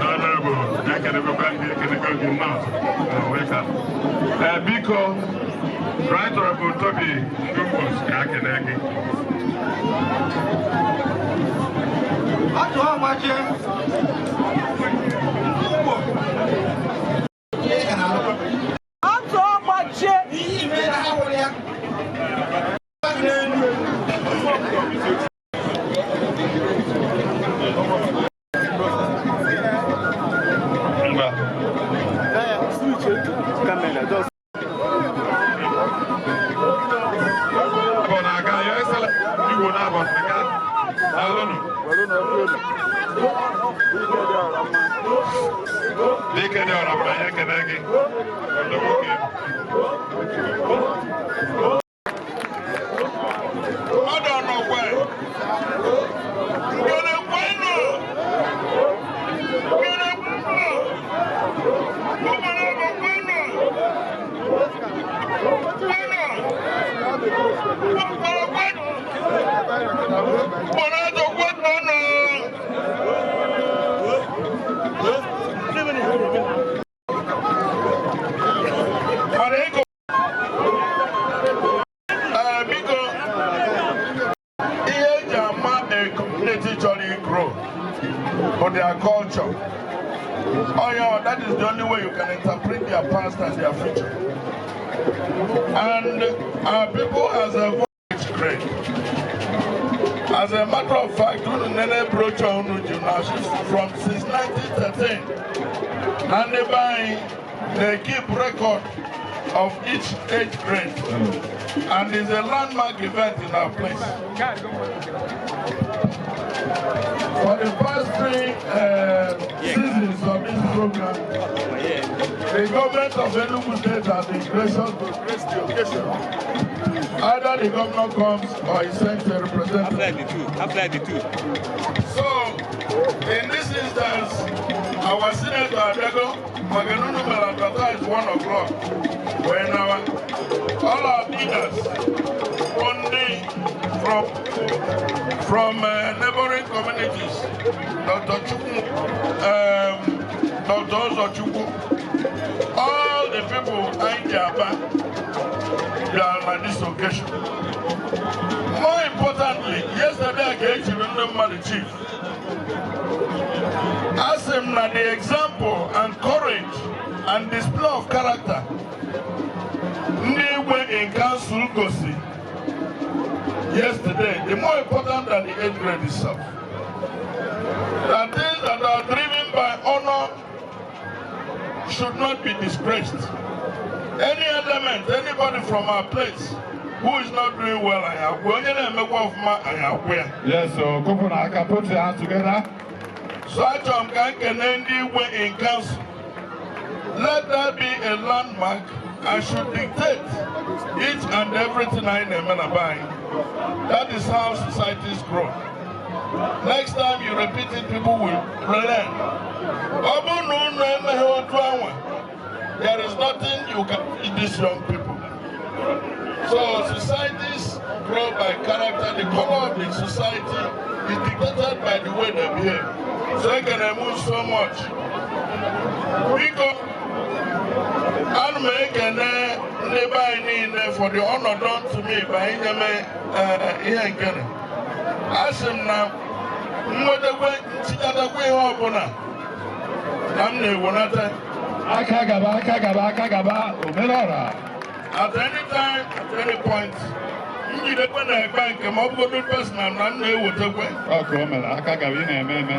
Honorable, ekelekwa gị, ekelekwa gị nnọọ. Welcome. Biko, Right Honorable Toby Ngumos ka akele gị. Atụ agbajie ugbo. Atụ ọgbajie. Ihe ime na ha wụrụ ya n'elu. Ngwa. Camera, just Abọ na-aga, Your Excellency, Igbo na-abọ na-aga. Daalụnụ. Dike dị ọra mma, anyị ekele gị. Ndị nwoke. Mmadụ ọnọkwe ngene kwenu, ngene kwenu, ụmụnabụ kwenu, kwenu, ụmụkpọrọ kwenu, ụmụnatọ kwenu nọ. Mana ego. Ee, biko, ihe eji ama a community chọrọ grow bụ their culture. Oh yeah, that is the only way you can interpret their past and their future. And our people as a voice great. As a matter of fact, unu nene brochure unu ji na from since 1913, na ndị be anyị, they keep record of each age grade, and it's a landmark event in our place. For the past 3 seasons of this program, the government of Enugu State has been gracious to grace the occasion. Either the governor comes or he sends a representative. Apply the two. So, in this instance, our Senator Adego Maganunu Melatata is 1 o'clock. When all our leaders, only from neighboring communities, Dr. Chukwu, Dr. Ozo Chukwu, all the people anyị ji aba bịara na this occasion. More importantly, yesterday ka echiri ndị mmadụ chief. Asị m na the example and courage and display of character ndị igwe in council gosi yesterday, the more important than the age grade itself. The things that are driven by honor should not be disgraced. Any element, anybody from our place who is not doing well, anyị agwa onye na-emekwa ọfụma, anyị agwa ya. Yes, so kụpụ aka, put your hands together. So achọrọ m ka m kene ndị igwe in council. Let that be a landmark and should dictate each and everything anyị na-eme na be anyị. That is how societies grow. Next time you repeat it, people will learn. Ọ bụrụ na unu emeghe otu anwa, there is nothing you can teach these young people. So societies grow by character. The color of the society is dictated by the way they behave. So ekene m so much. Biko, ana m ekene ndị be anyị niile for the honor done to me by inye m ihe nkene. Asị m na nwetakwe nchịkọtakwa ihe ọbụla na m na-ewenata. Aka gaba, aka gaba, aka gaba, omerọra. At any time, at any point, njidekwe na ekpe nke m, ọ bụgodu personal na m na-ewetakwe. Ọ ka o mere, aka gaba, ị na-eme eme.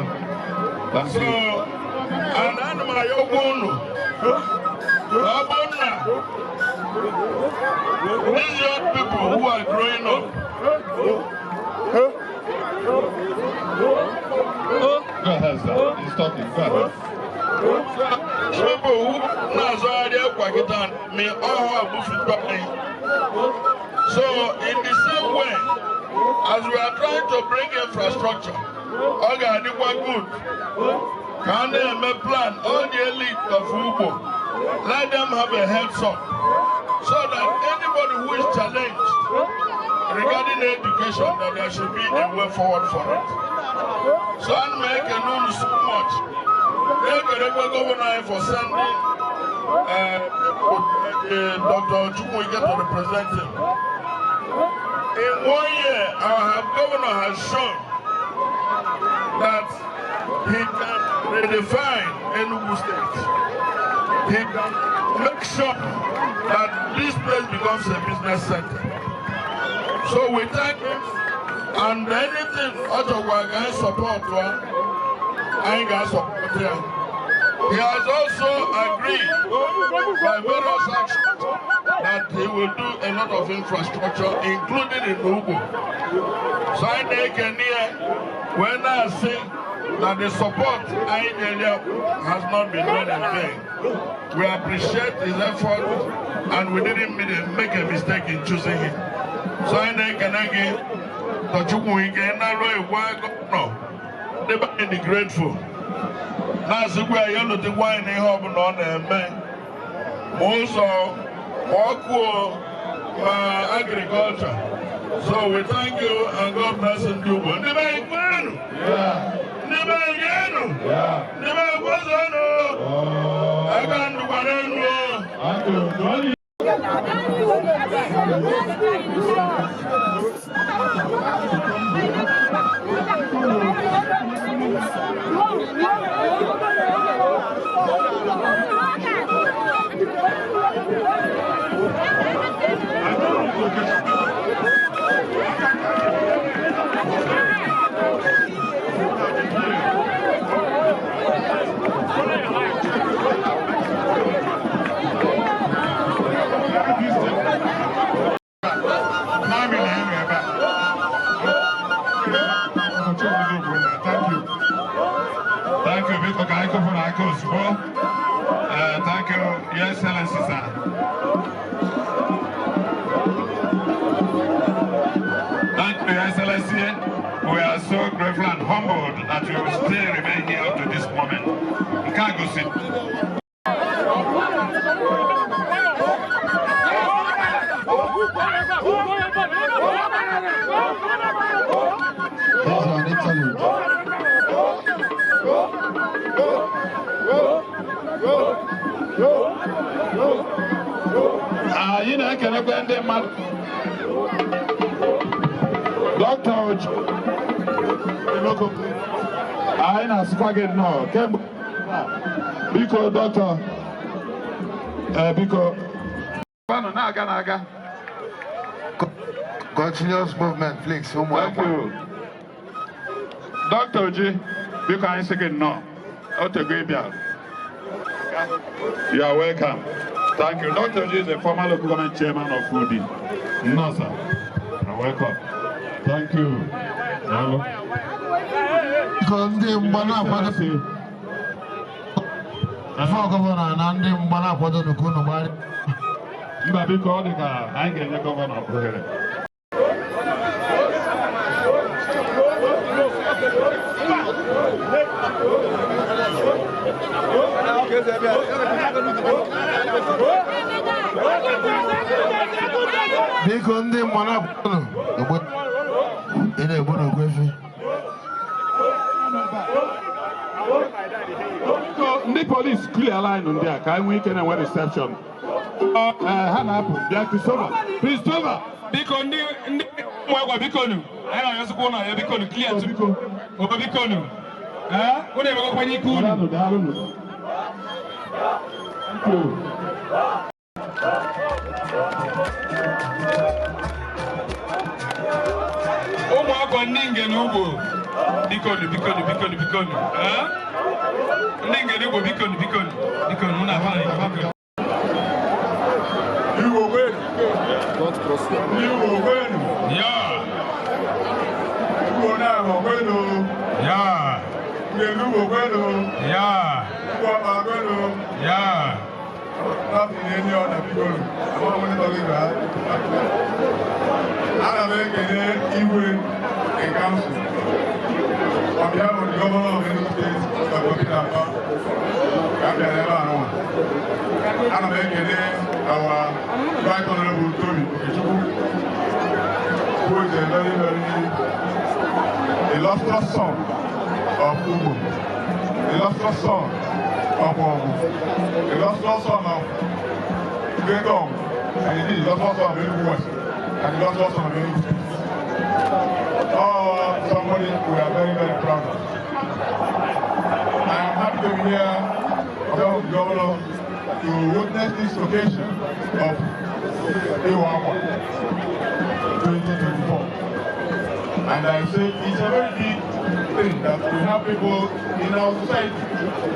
Thank So, you. And ana m ayọkwa unu na ọ bụrụ na these young people who are growing up Go ahead, sir. He's talking. Go ahead. People who na-azọgharị akwa kịta mi ọhụ abụfukwa anyị. So in the same way as we are trying to bring infrastructure, ọ ga-adịkwa good ka a na-eme plan all the elite of Ugbo. Let them have a heads up so that anybody who is challenged Regarding education, that there should be a way forward for it. So ana m ekene unu so much. Na-ekenekwa governor anyị for sending Dr. Chukwuike to represent him. In one year, our governor has shown that he can redefine Enugu State. He can make sure that this place becomes a business center. So we thank him, and anything Ochokwa can support one, I can support him. He has also agreed by various actions that he will do a lot of infrastructure, including in Ugbo. So I na-ekene when I say that the support I has not been done in vain. We appreciate his effort and we didn't make a mistake in choosing him. So anyị na-ekene gị, Tochukwu na-alụ ịgwa governor, ndị be anyị dị grateful. Na-asịkwa ya ya lotekwa anyị n'ihe ọbụla ọ na-eme, ma ụzọ, ma ọkụ o, ma agriculture. So we thank you and God bless ndị Ugbo. Ndị be anyị, kwenu! Ndị be anyị, geenụ! Ndị be anyị, kwezonụ! Aka ndụkwa n'elu o! Nami na-enu ebe a. Thank you. Thank you, biko ka anyị kụpụrụ aka ozugbo. Thank you, Your Excellency, sir. Thank you, Your Excellency. We are so grateful and humbled that you still remain here up to this moment. Nke a gosi These are in Italy. Anyị na-ekelekwa ndị mmadụ. Dr. Oji Eloko, anyị na-asịkwa gị nnọọ kemgbe. Biko, dọkịta, ee, biko Fanụ na-aga na-aga. Continuous movement, Flix. Thank you. Dr. Oji, biko, anyị sị gị nnọọ. O tego ị bịara. You are welcome. Thank you. Dr. Oji is a former local government chairman of Udi. Nnọọ, sir. You are welcome. Thank you. Daalụ. Biko, ndị mgba na-akwado afọ governor na ndị mgba na-akwado nnukwu unu gbarị. Mba, biko, ọ dị ka anyị ga-enye governor ohere. Biko, ndị mgba na-akwado unu, ị na-egbu n'okwu efi. Biko, ndị polisi, clear line ndị a ka anyị nwee ike na-enwe reception. Ee, ha na-apụ. Bịa, Christopher. Christopher. Biko, ndị ụmụ agwa, biko nu, anyị na-arịọzikwa ụlọ ya, biko nu, clear tu obe, biko nu. Ee, unu emekwakwanye ike unu. Daalụ, daalụ. Thank you. Ụmụ akwa ndị Ngene Ugbo, biko nu, biko nu, biko nu, biko nu. Ee, ndị Ngene Ugbo, biko nu, biko nu, biko nu, unu afọ anyị, biko nu. Igbo kwenu! Igbo kwenu! Ya. Igbo na-ahụ kwenu! Ya. Ngene Ugbo kwenu! Ya. Igbo ọkpa kwenu! Ya. Nothing any other biko. Ama m onye tọrọ ibe ha. Ana m ekele Igwe in council on behalf of the governor of Enugu State, Dr. Peter Mbah, ka m bịara ebe a nụwa. Ana m ekele our Right Honorable Toby Okechukwu. very, very illustrious son of Ugbo, illustrious son of Ogu, illustrious son of Great Ogu, and indeed illustrious son of Enugu West, and illustrious son of Enugu State. Oh, somebody we are very, very proud of. I am happy to be here on behalf of the governor to witness this occasion of Iwa Akwa 2024. And I say it's a very big thing that we have people in our society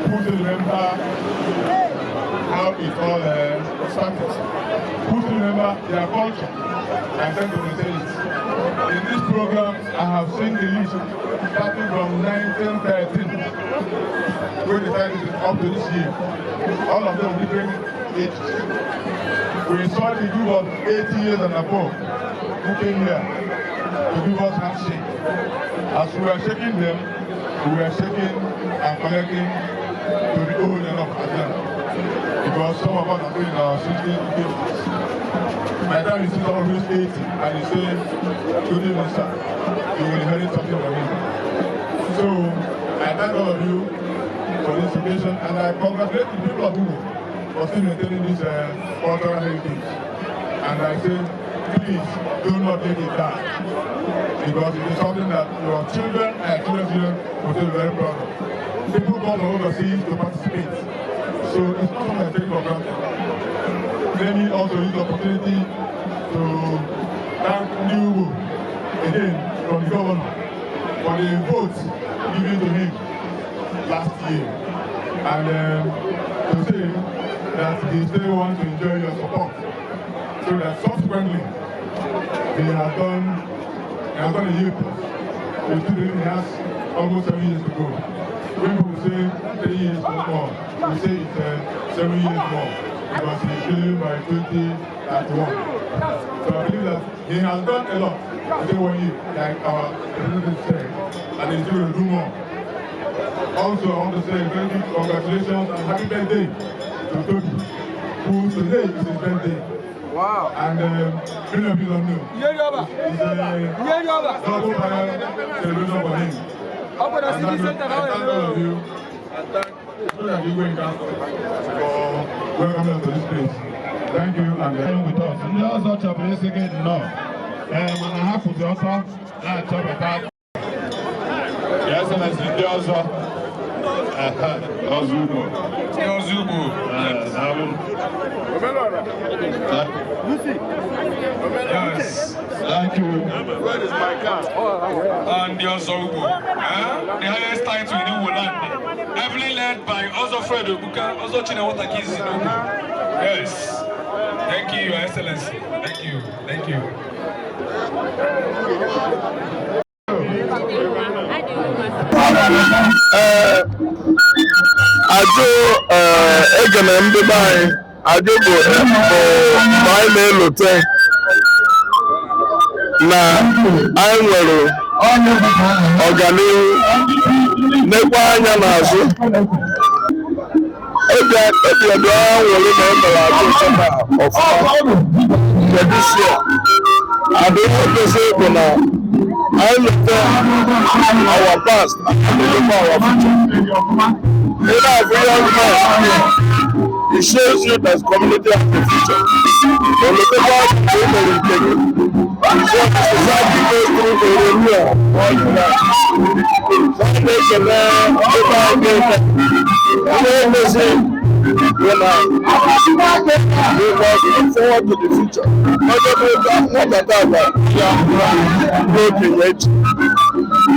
who still remember how it all started, who still remember their culture and tend to maintain it. In this program, I have seen the list starting from 1913, when they started it up to this year. All of them different ages. We saw the group of 80 years and above who came here to give us handshake. As we were shaking them, we were shaking and collecting to be old enough as them. Because some of us are still in our 60s, 50s. By the time you see someone who is 80 and you say, "Good evening, sir," you will inherit something from him. So I thank all of you for this occasion, and I congratulate the people of Ugbo for still maintaining this cultural heritage. And I say, please do not take it down, because it is something that your children and children's children will feel very proud of. People come from overseas to participate, so it's not something I take for granted. Let me also use the opportunity to thank New again from the governor for the vote given to him last year, and to say that he still wants to enjoy your support, so that subsequently he has done a year plus. He still he has almost 7 years to go. When people say 3 years more, we say it's 7 years more because he's leaving by 2031. So I believe that he has done a lot within one year, like our representative said, and he's still going to do more. Also, I want to say very big congratulations and happy birthday to Toby, who today is his birthday. Wow. And many of you don't know. It's a double panel celebration for him. And I thank all of you and thank the Igwe Council for welcoming us to this place. Thank you and with us. Ndị ọzọ chọburu isi gị nnọọ ee, mana ha kwụzi ọtọ na-achọbata. Your Excellency, ndị ọzọ. Ọzọ ugbo. Ndị ọzọ ugbo. Daalụ. Yes. Thank you. Where is my car? And the Ọzọ Ugbo, eh? The highest title in Igbo land. Heavily led by Ọzọ Fred Obuka, Ọzọ Chinewata Kizi n'Ugbo. Yes. Thank you, Your Excellency. Thank you. Thank you. Ee, ajụ ee, egene ndị be anyị ajụ bụ mgbe anyị na-elote na anyị nwere ọganihu, nekwa anya n'azụ obi obi dị nwere na emere ajụ nke ọfụma nke this year. Adịghị kwesịrị bụ na anyị lote our past and look for our future. Ị na-abụ young man, it shows you that community has a future. Olotekwa ka ị mere nke gị. So society goes through a renewal all the time. So a na-ekele ebe anyị ga-eke. Ihe emezi bụ na we must look forward to the future. Onye bụ nwata tata ya bụ okenye echi.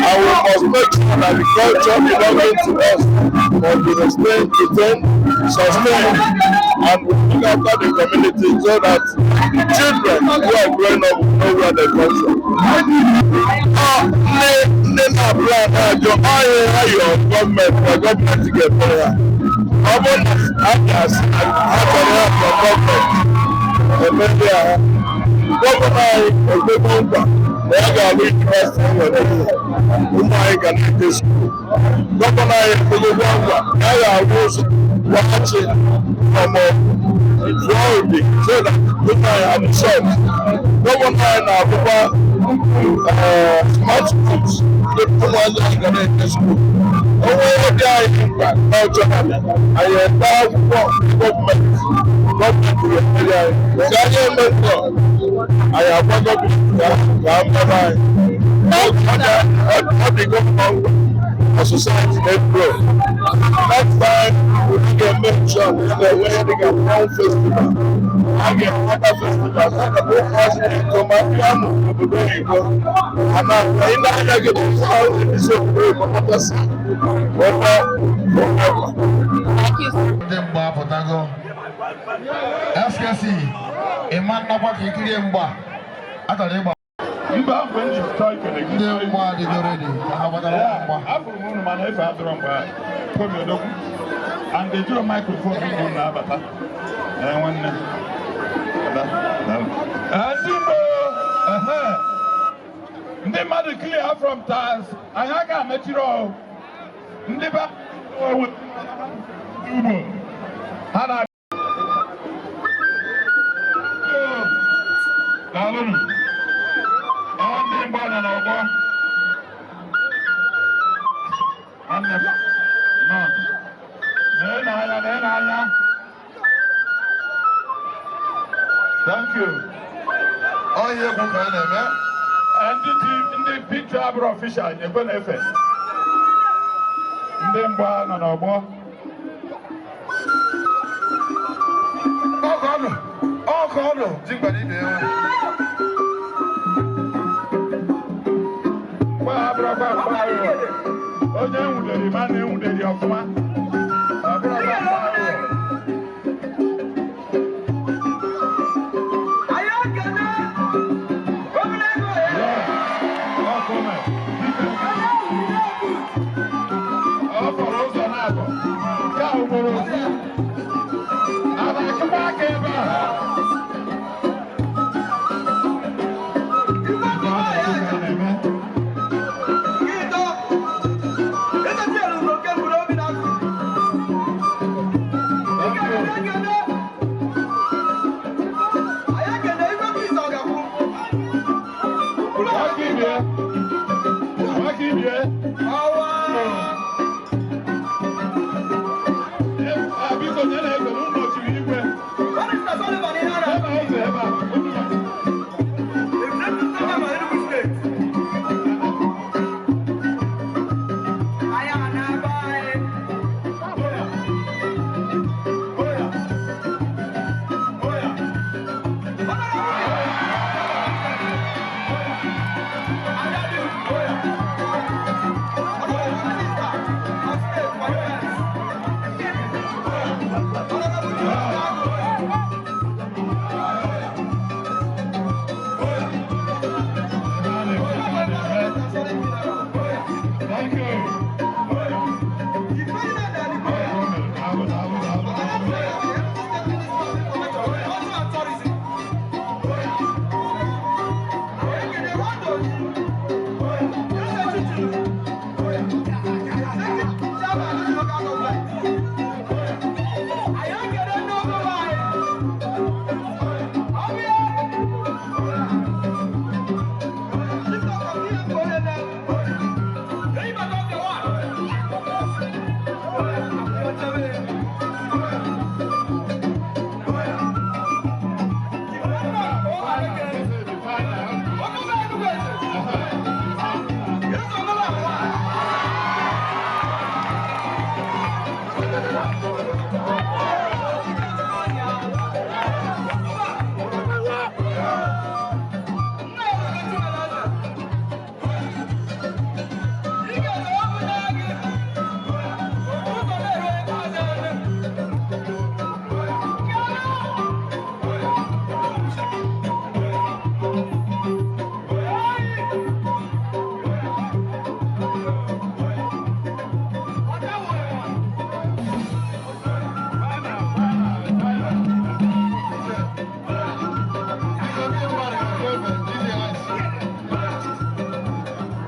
And we must make sure that the culture belonging to us must be retained, retained, sustained, and we look after the community so that children who are growing up will know where they come from. Ọ ndị ndị na-apply na-ajụ ọhịa ha yọọ gọọmenti na gọọmenti ga-emere ha. Ọ bụrụ na a ga-asị na ha chọrọ ya from gọọmenti emebe ha. Gọvanọ anyị ekwego nkwa na ya ga-alụ university nwere ụmụ anyị ga na-eje school. Gọvanọ anyị ekwegokwa nkwa na ya ga-alụ ụzọ waghachi from Florida so that ụmụ anyị abụ short. Gọvanọ anyị na-abụkwa Smart schools, ndị ụmụazị anyị ga na-eje school. Onwe ihe dị anyị mkpa culturally, anyị ede akwụkwọ gọọmenti, gọọmenti ga-emeri anyị. Si anyị emekọ, anyị agwa gọọmenti ka a mara anyị. Ọ dị gọọmenti na society na-grow. Next time, we ga-eme sure na ga-enwe ihe dịka Mmanwụ Festival. A ga-enweta festival a ga ụmụazị na-eto ma ndị amụ obodo oyibo. Ana anyị na-anya gị bụ isi obodo oyibo kpọtasị weta ụmụaka. Ndị mgba apụtago. SKC, ịma nnakwa ka ikirie mgba. A chọrọ ịgba. Mba, mgbe m ji chọọ ikele gị. Ndị mgba adịgo ready ka ha gbatara mgba. Afụrụ m unu mana efe adịrọ mgbe a. Kobi odogwu. And ejiro microphone unu na-abata. Ee, nwanne. Ada, daalụ. Ee, ndị Igbo, ehe. Ndị mmadụ clear from tas. Anyị aga emechiri ọ. Ndị ba owe ugbo. Ha na daalụnụ. Ọ ndị mgba nọ n'ọgbọ. Nwanne m, nọ. Nee n'anya, nee n'anya. Thank you. Ọ ihe egwu ka a na-eme. Ndị ti ndị picture abụrụ official nyekwe na-efe. Ndị mgba nọ n'ọgbọ. Ọkọ ọdụ, ọkọ ọdụ, ji mgbada ibe ya nwe. Mgba abụrụkwa mgba aghụghọ. Onye enwuderi ma na-enwuderi ọfụma. Ọ bụrụkwa mgba aghụghọ. Ọ fọrọ ụzọ na-abọ. Nke a ugboro ofu. A na-akụkwa aka ebe a. Nke ọ na-ekwu ka a na-eme. Nwaka ibie. Nwaka ibie. Ah, biko nye na eze na ụlọ chiri igwe. Ebe a eze ebe a. Unu ma. Thank you.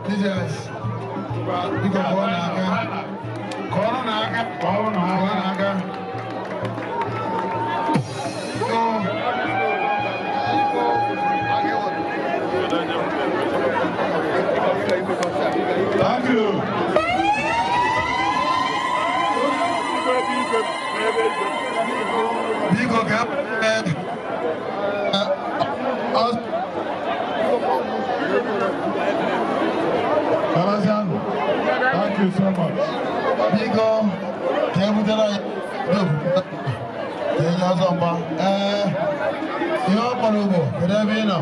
DJs, biko kụọ n'aka. Kụọrọ n'aka. Kụọrọ n'aka. Biko. Baraziano. Thank you so much. Biko, ka e butere anyị ka enye ọzọ mgba. Ee, ihe ọ kpọrọ ugbo, kedu ebe ị nọ?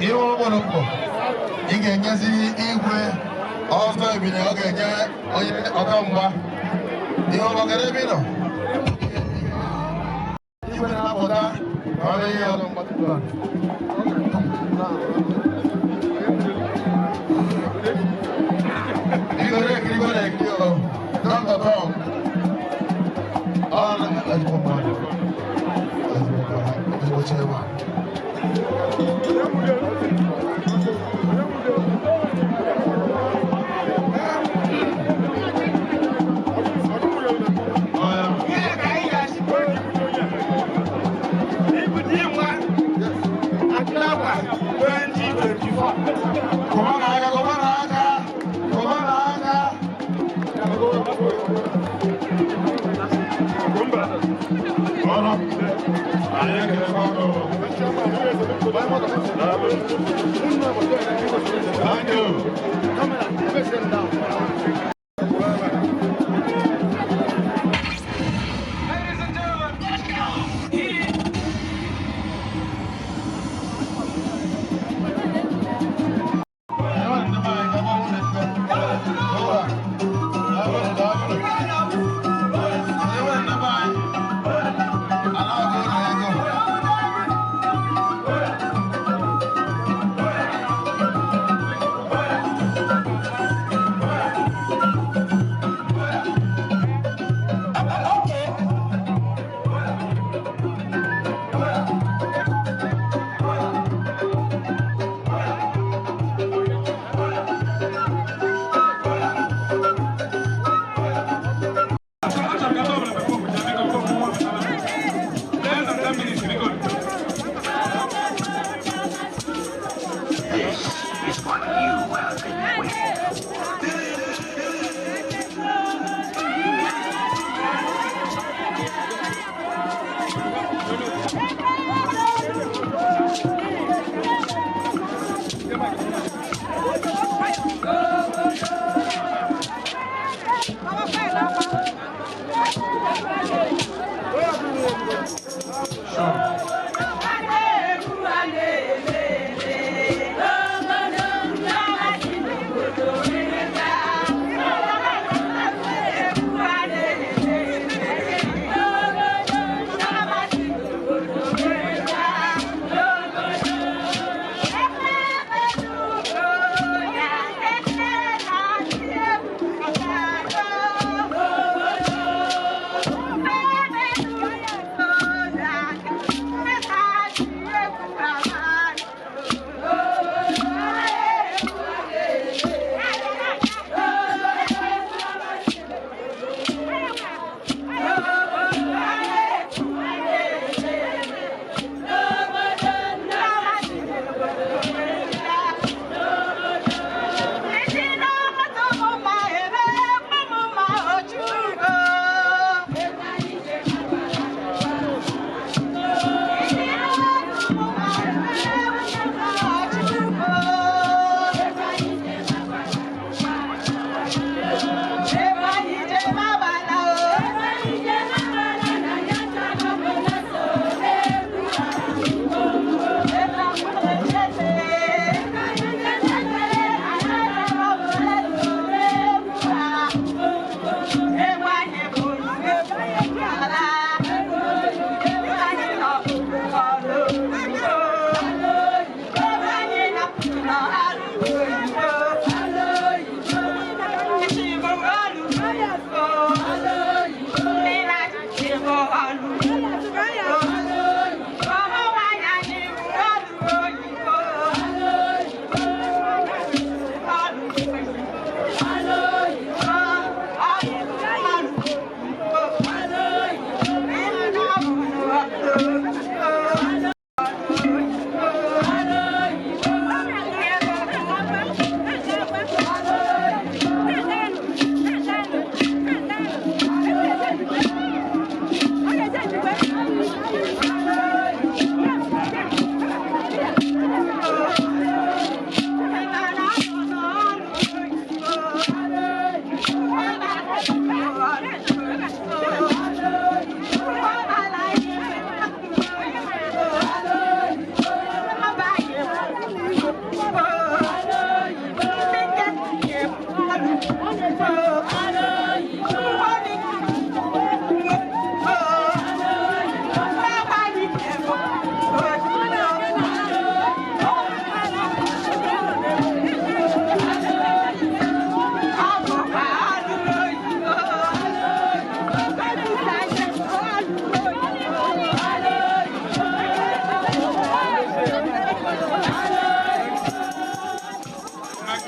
Ihe ọ kpọrọ ugbo, ị ga-enyezi igwe ọzọ ebile ọ ga-enye onye ọka mgba. Ihe ọ kedu ebe ị nọ? Igwe na-apụta ka ọ na-enye ọzọ mgba tupu a. Biko, na-ekiri na-ekiri o. Dr. Tom. Ọ na-ezigbo mmadụ. Ezigbo mmadụ. Ezigbo chairman. Kụba n'aka, kụba n'aka, kụba n'aka. Ọrụ. Anyị ekelekwa gị o. Daalụ. Thank you. Less than 10 minutes, biko. This is what you have been waiting for.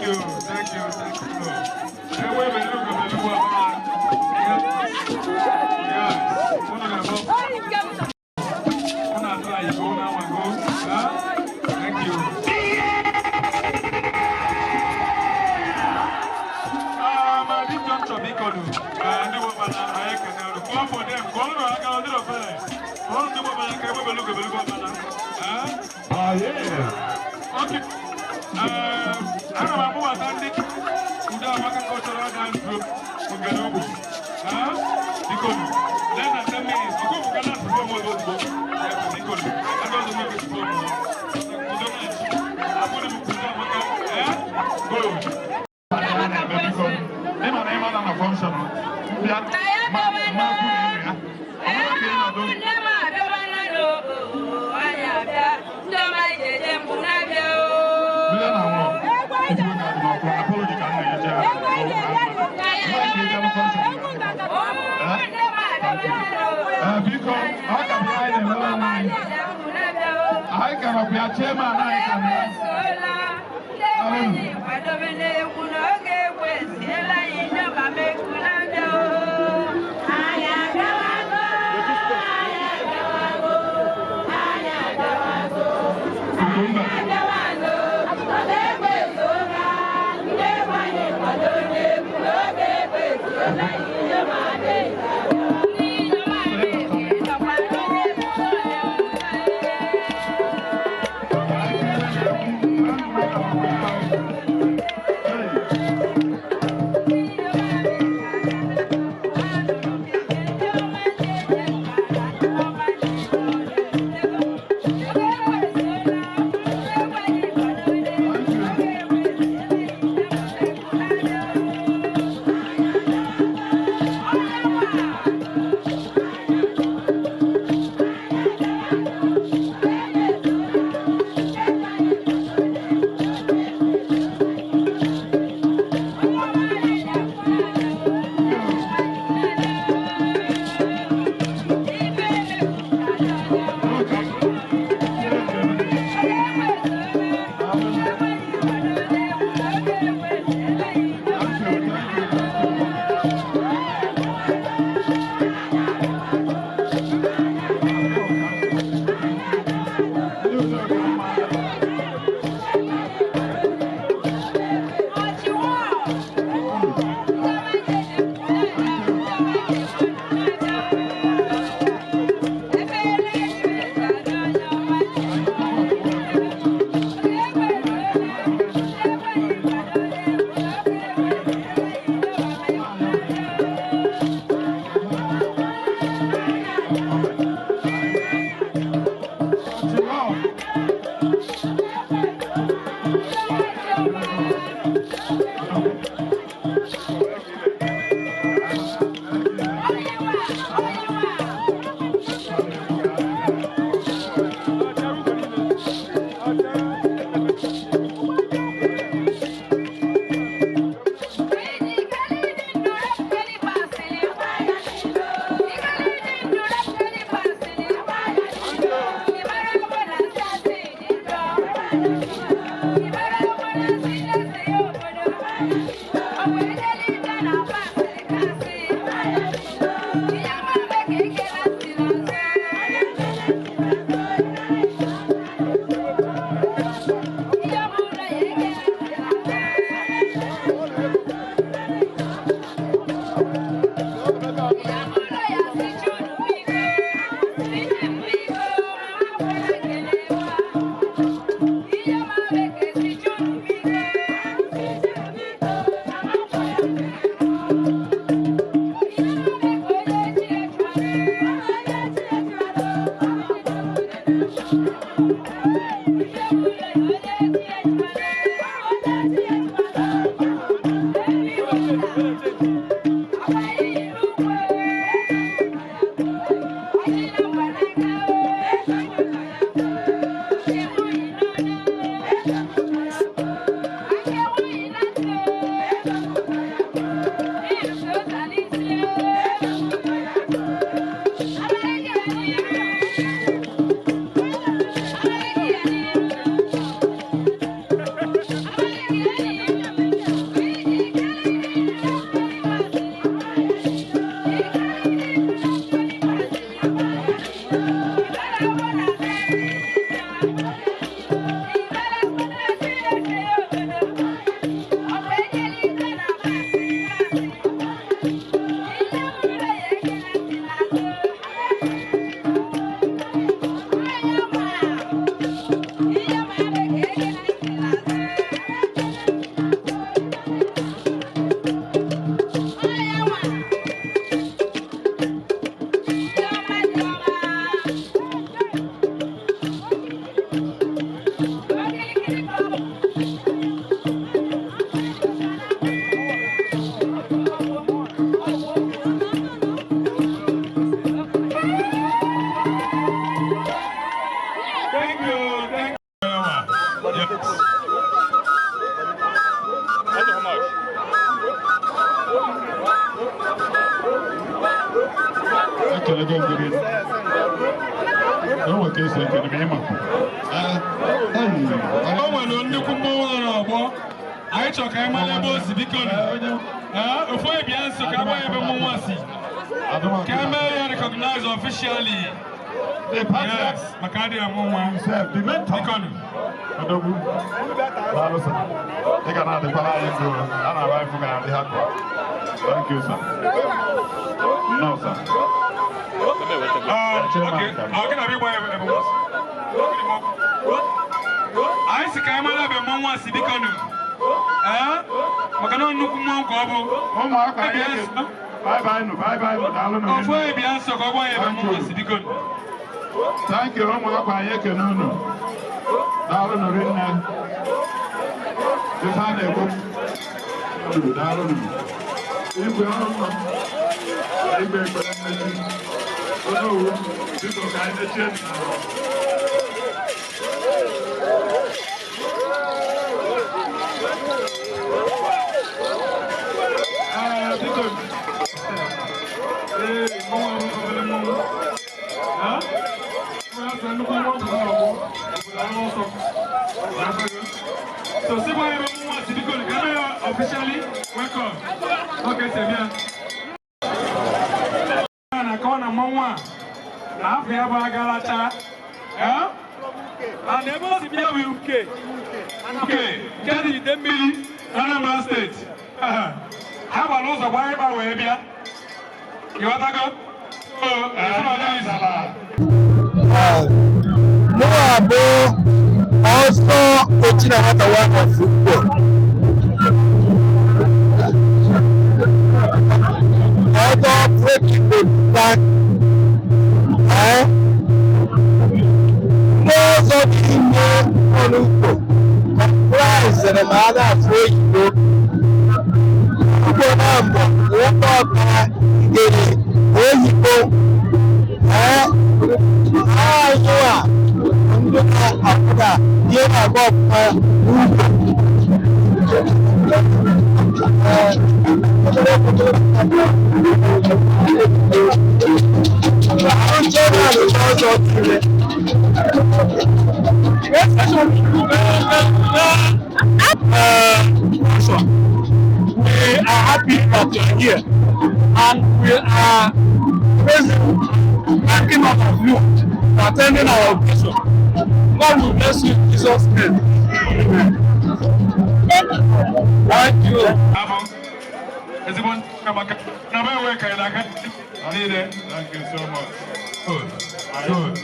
you, thank you, thank you. Ewe belu go belu wa. Yes. Unu ga-abụ. Unu atụla Igbo, unu anwago. Thank you. This juncture, biko nu. Ndị wabala anyị ekene unu. Clap for them. Kụọrọ unu aka, ọ dịrọ ofele. Kụọrọ ndị wabala aka, ewe belu go belu wabala. Oh, yeah. Okay. Ana m akpọbata ndị Udo Amaka Cultural Dance Group Ogene Ugbo. Biko nu, less than 10 minutes. Ọkụ bụ Ghana perform ozugbo. Biko nu, ndị ọzọ nwere perform. Udo Match. Abụrụ m Udo Amaka. Go. Ịma na ịma na na function. Bịa. Ma ma kwuru ya. Bịa na nwụọ. Ezigbo ga adị n'ọkụ. Apology ka m na-enyecha ya. Biko, ọ ka bụ anyị na-emere onwe anyị. Anyị ka nọkwa ya chairman anyị ka nọ. Yeah. Ekelego ngiri. O nwere ka esi ekele ma ịmakwu. O nwere nnukwu mmọnwụ nọ n'ọgbọ. Anyị chọrọ ka anyị mara ebe o si, biko nụ. Ee, ofu onye bịa nso ka agba ya ebe mmọnwụ a si. Ka e mee ya recognize officially. Yes, maka adịghị amụ nwa. Biko nụ. Odogwu. Daalụ sir. Ị ga na-adịkwara anyị ndụ. A na-aba ịfụ ga adị happy. Thank you, sir. No, sir. Okay, ọ gị na-abịa ịgba ya ebe mmọnwụ si? Anyị si ka anyị mara ebe mmọnwụ a si, biko nụ. Ee, maka na ọ nnukwu mmọnwụ ka ọ bụ. Ụmụaka anyị bye bye nụ, bye bye nụ, daalụ nụ. Ofu onye bịa nso ka ọ gwa ya ebe mmọnwụ a si, biko nụ. Thank you, ụmụaka anyị ekene unu. Daalụ nụ rinne. Ife a na-ekwu unu, daalụ nụ. Igwe ọrụ nọ. Igwe ekpere mmechi. Onye owu, biko ka anyị mechie. Ee, biko. Ee, mmọnwụ ahụ obere mmọnwụ. Ha? Onye asị nnukwu mmọnwụ pụtara n'ọgbọ, obodo ahụ ọsọ. So, si gwa ya ebe mmọnwụ a si, biko nụ, ka eme ya officially welcome. Okay, si bịa. A na-akọwa na mmọnwụ a na afọ ya bụ agalacha. Eh? And ebe o si bịa bụ Uke. Uke, nke dị Idemmili, Anambra Steeti. Ha gbara ụzọ gbaa ịgba wee bịa. Ịghọtago? So, ezinụlọ izu. Mụnwa bụ ọsọ ochi na nwata one of football. Ọzọ breaking the back. Ee, ndị ọzọ dị ime ọrụ ugbo kọmpraịsịrị ma a na-asụ oyibo. Ugbo na mbụ nwoke ọbara ngere oyibo. Ee, azụ a ndị na-apụta ihe na-agba ọfụma n'ugbo. Ahụ general n'ọzọ tiri. We are happy that you are here and we are praising, thanking all of you for attending our occasion. God will bless you in Jesus' name. Amen. Thank you. Abụ ezigbo maka na be enwe ka ị na-aga niile. Thank you so much. Good. Good.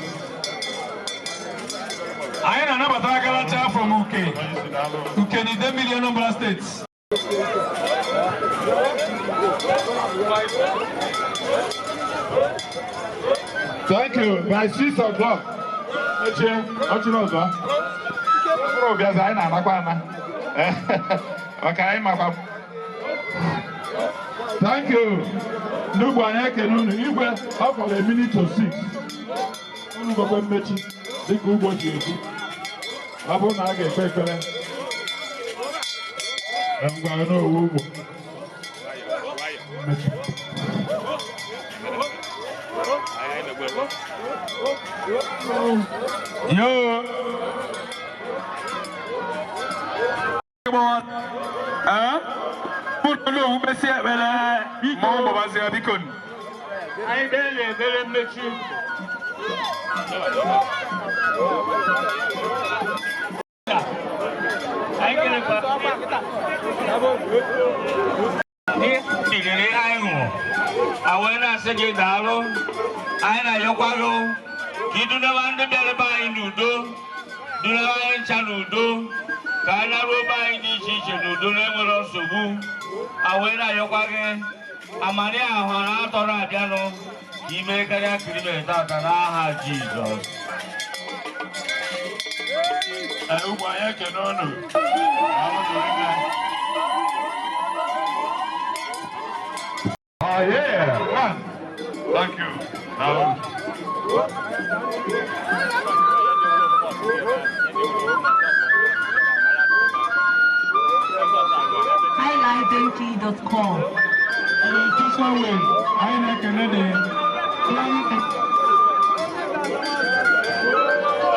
Anyị na-anabata Agalacha from Uke. Uke na Idemmili, Anambra State. Thank you. By 6 o'clock. Echie, ọchịrị ọzọ. Mkpụrụ obiaza anyị na-anakwa ana. Maka anyị makwa. Thank you. Ndị ugbo anyị ekene unu. Igwe, ọ fọrọ a minute to 6. Unu gwekwe mmechi dịka ugbo ji ekwu. Ọ bụrụ na a ga-ekpe ekpere. Ngwa n'owu ugbo. Mmechi. Yo. Ee? Ụlọ owu mesi ekpere mmọnwụ gbabazịa, biko. Anyị kpere ekpere mmechi. Anyị kelekwa Iriri anyị ṅụrụ awee na-asị gị daalụ. Anyị na-ayọkwa gị ka idunaba ndị bịara be anyị n'udo, dunaba anyị ncha n'udo, ka anyị naruo be anyị dị iche iche n'udo na-enwero nsogbu. Awee na-ayọkwa gị amara ahụ na atọ na-abịanụ ka ime karịa kirimere tata n'aha Jizọs. Ee, ugbo anyị ekene unu. Daalụ nụ rinne. Oh yeah, one. Thank you. Daalụ. highlifeng.com. Chukwu, anyị na-ekene the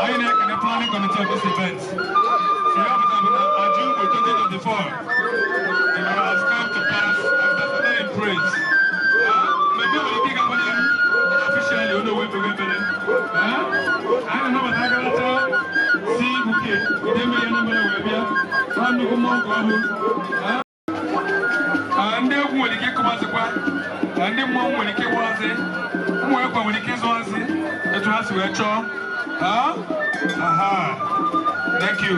Anyị na-ekene planning committee of this event. So ya pụtara bụ na Aja Ugbo 2024 has come to pass and that's in praise. Mmemme nwere ike ịgakwa n'ihu officially onye owe ekpere ekpere. Anyị na-anabata agarata si Uke Idemmili Anambra wee bịa na nnukwu mmọnwụ ka ọ bụ. Ndị egwu nwere ike ịkụbazikwa na ndị mmọnwụ nwere ike ịgbazi, ụmụ ekwe nwere ike ịzụazị etu ha si wee chọọ. Aha, thank you.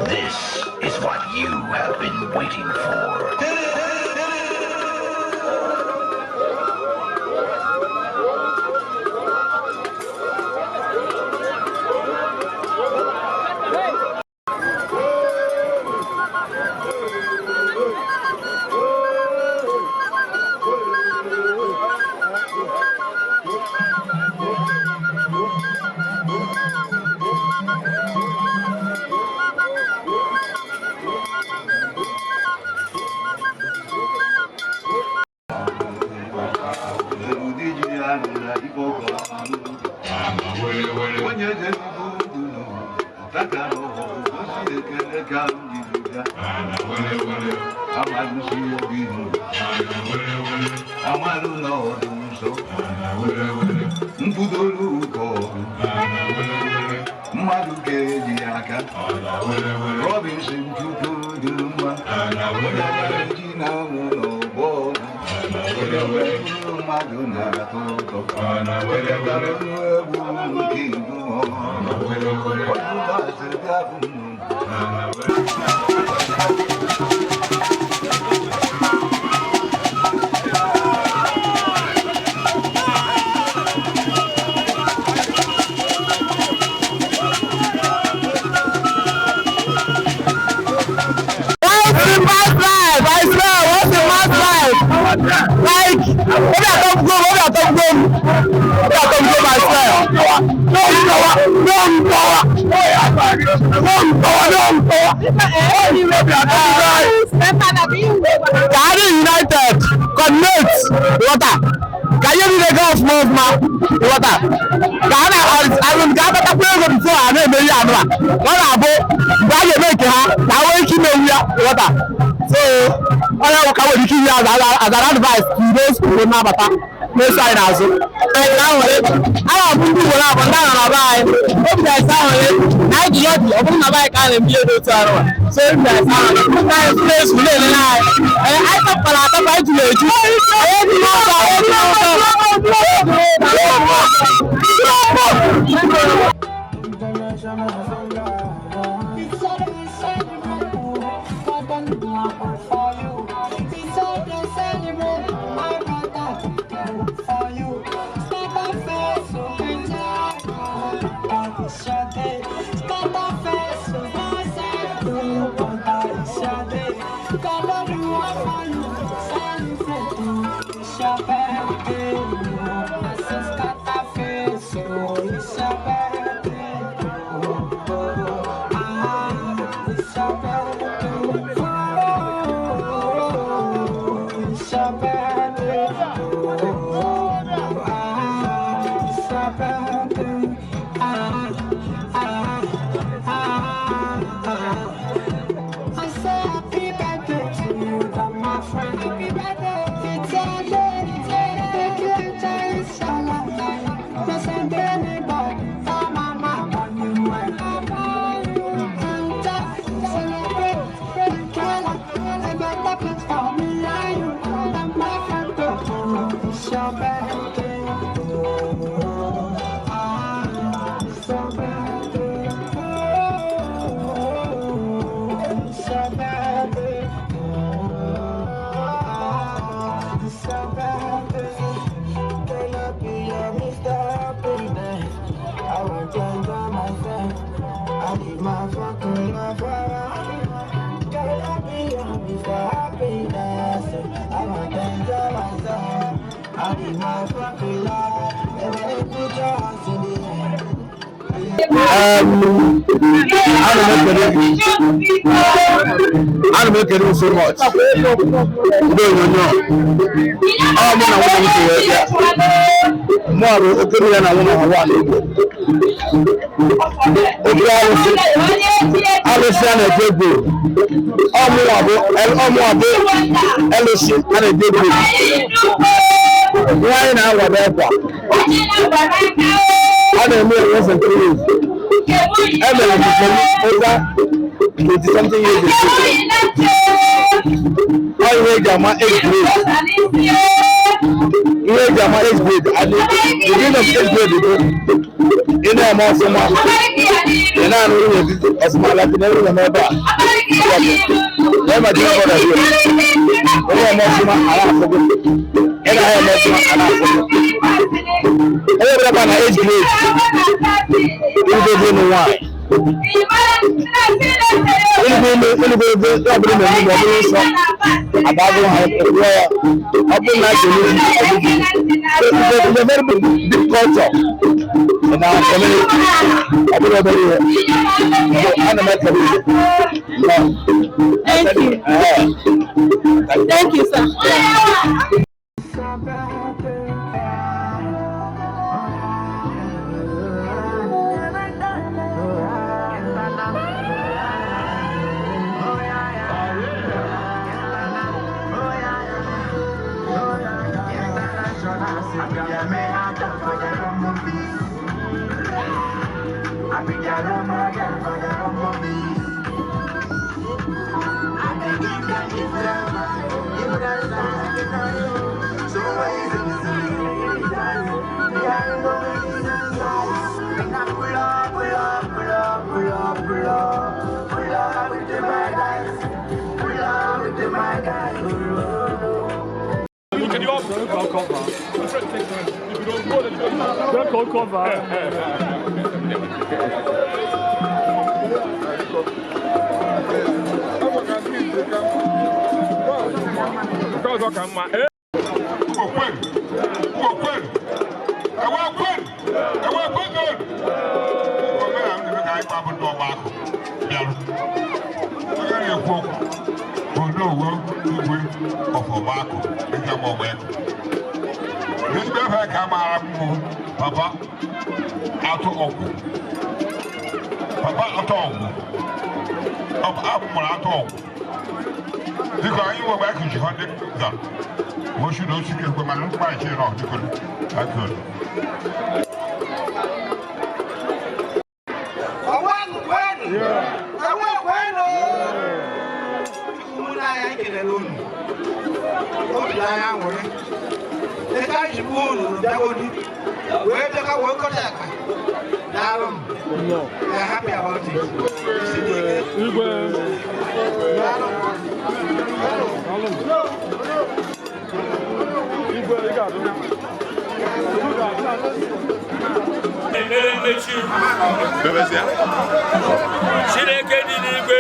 This is what you have been waiting for. Mmadụ ga-eji aka Robinson Chukwu dị mma ji na-anwụ n'ọgbọ mmadụ na-atọ ụtọ egwu nke ibu Life, I swear, what's the man's life? Like, maybe I don't go, maybe I don't go, maybe I don't go myself. No power, no power, no power, no power. Gary United, connect, water. Ihe niile gaa ọfụma ọfụma, ịghọta ka a na-alụ ka abatakwa ego before a na-eme ihe anụ a ọ na-abụ mgbe a ga-eme nke ha ka ha nwee ike imewu ya, ịghọta. So onye ka nwere ike inye as an advice to those who na-abata na-eso anyị n'azụ. Anyị bụ ndị Igbo na-abụ ndị ahụ na be anyị, obi na-esa ahụrị na anyị ji ọdị ọ bụrụ na be anyị ka a na-eme ihe dị otu arụ a. So obi na-esa ahụrị ndị anyị fụrụ ezu na-elele anyị. Ee, anyị tapụtara atapụ, anyị juru eju, anyị eji n'ọsọ, anyị eji n'ọsọ. Ana m ekele so much ndị onyonyo. Ọ mụ na nwunye m si wee bịa. Mụ bụ okere ya na nwunye ha nwaanyị Igbo. Oke arụsị arụsị a na-eje egwu, ọ mụnwa bụ ọ mụnwa bụ elụsị a na-eje egwu. Ihe anyị na-agwado ọkwa a na-eme once in 3 years. Emere nke over 20 something years ago. Ọ ihe eji ama age grade, ihe eji ama age grade, and the beginning of age grade bụ ị na-eme ọfụma, ị na-anụ nwunye gị ọfụma, like na nwunye m ebe a na ma jiri brother here. Ị na-eme ọfụma, a na-afụ gị. Ị na-eme ọfụma, a na-afụ gị. Onye ọbụla ba na age grade irube ịnụ nwaanyị, irube ime, irube ebe ọ bụla na-eme ma ọ bụrụ nsọ abagụ ha rụọ ya, ọ bụrụ na a ga-eme ọdịdị. It's a very big, big culture in our community. Ọ bụrụ obere ihe. So ana m ekele gị. No. Thank you. Thank you, sir. Can you also go cover? If you don't go, then you don't go cover. Nke ọzọ ka mma. Ugbo kwenu! Ugbo kwenu! Ewe kwenu! Ewe kwenu! Omenala ndị ka anyị gbabụ ndị ọgba akụ bịarụ. Onye na-ekwu okwu bụ Onowu Igwe of Ọgbakụ, ndị ama ọgba ekụ. Ezigbo afa ka a maara m bụ Papa Atụ Ọgwụ. Papa Atụ Ọgwụ. Ọ bụ abụ mụrụ Atụ Ọgwụ. Biko anyị nwekwa akụji 100,000. Moshi na osi kekwe mana mkpa iche na ọdịkọ. Thank you. Ọwanụ kwenu! Ọwa kwenu! Ụmụnne anyị, anyị kelere unu. Obi dị anyị aṅụrị. Dịka anyị ji gbuo unu bịagodu, wee bịaka wee kọta aka. Daalụ m. We are happy about it. Isi dị ike. Daalụ. Daalụ. Ekpere mmechi. Chineke dị n'igwe,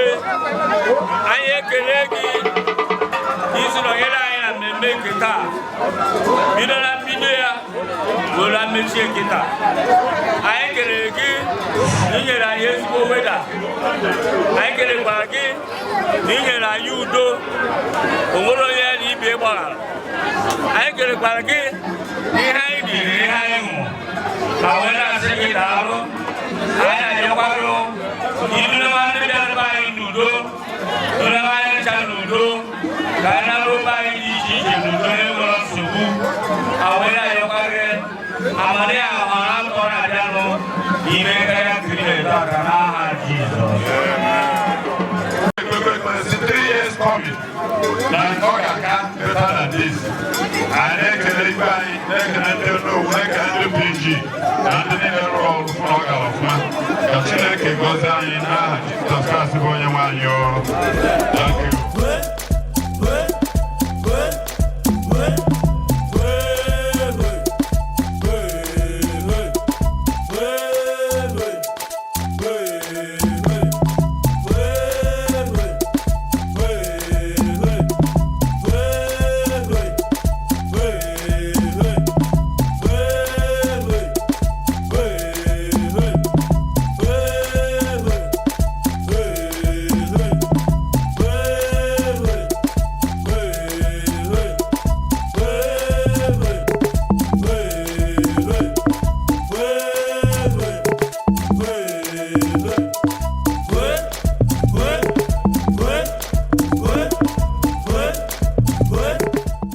anyị ekele gị ka isi nọnyere anyị na mmemme nke taa, bido na mbido ya ruo na mmechi nke taa. Anyị kelere gị na inyere anyị ezigbo weather. Anyị kelekwara gị na inyere anyị udo, o nwere onye ya na ibe gbaghara. Anyị kelekwara gị na ihe anyị riri, ihe anyị ṅụrụ, ma wee na-asị gị daalụ. Anyị na-ayọkwa gị idunema ndị bịara be anyị n'udo, dunema anyị ncha n'udo, ka anyị naruo be anyị dị iche iche n'udo na-enwere nsogbu. Ma wee na-ayọkwa gị amara ya, amara atọ na-abịanụ n'ime karịa kiri na-eto aka n'aha Jizọs. 3 years coming na nke ọ ga-aka better than this. Anyị na-ekele ikpe, anyị na-ekele ndị Onowu, na-ekele ndị PG na ndị niile rụrụ ọrụ fụ na ọ gara ọfụma. Ka Chineke gọzie anyị n'aha Jizọs Kraịst bụ onye nwe anyị o. Thank you.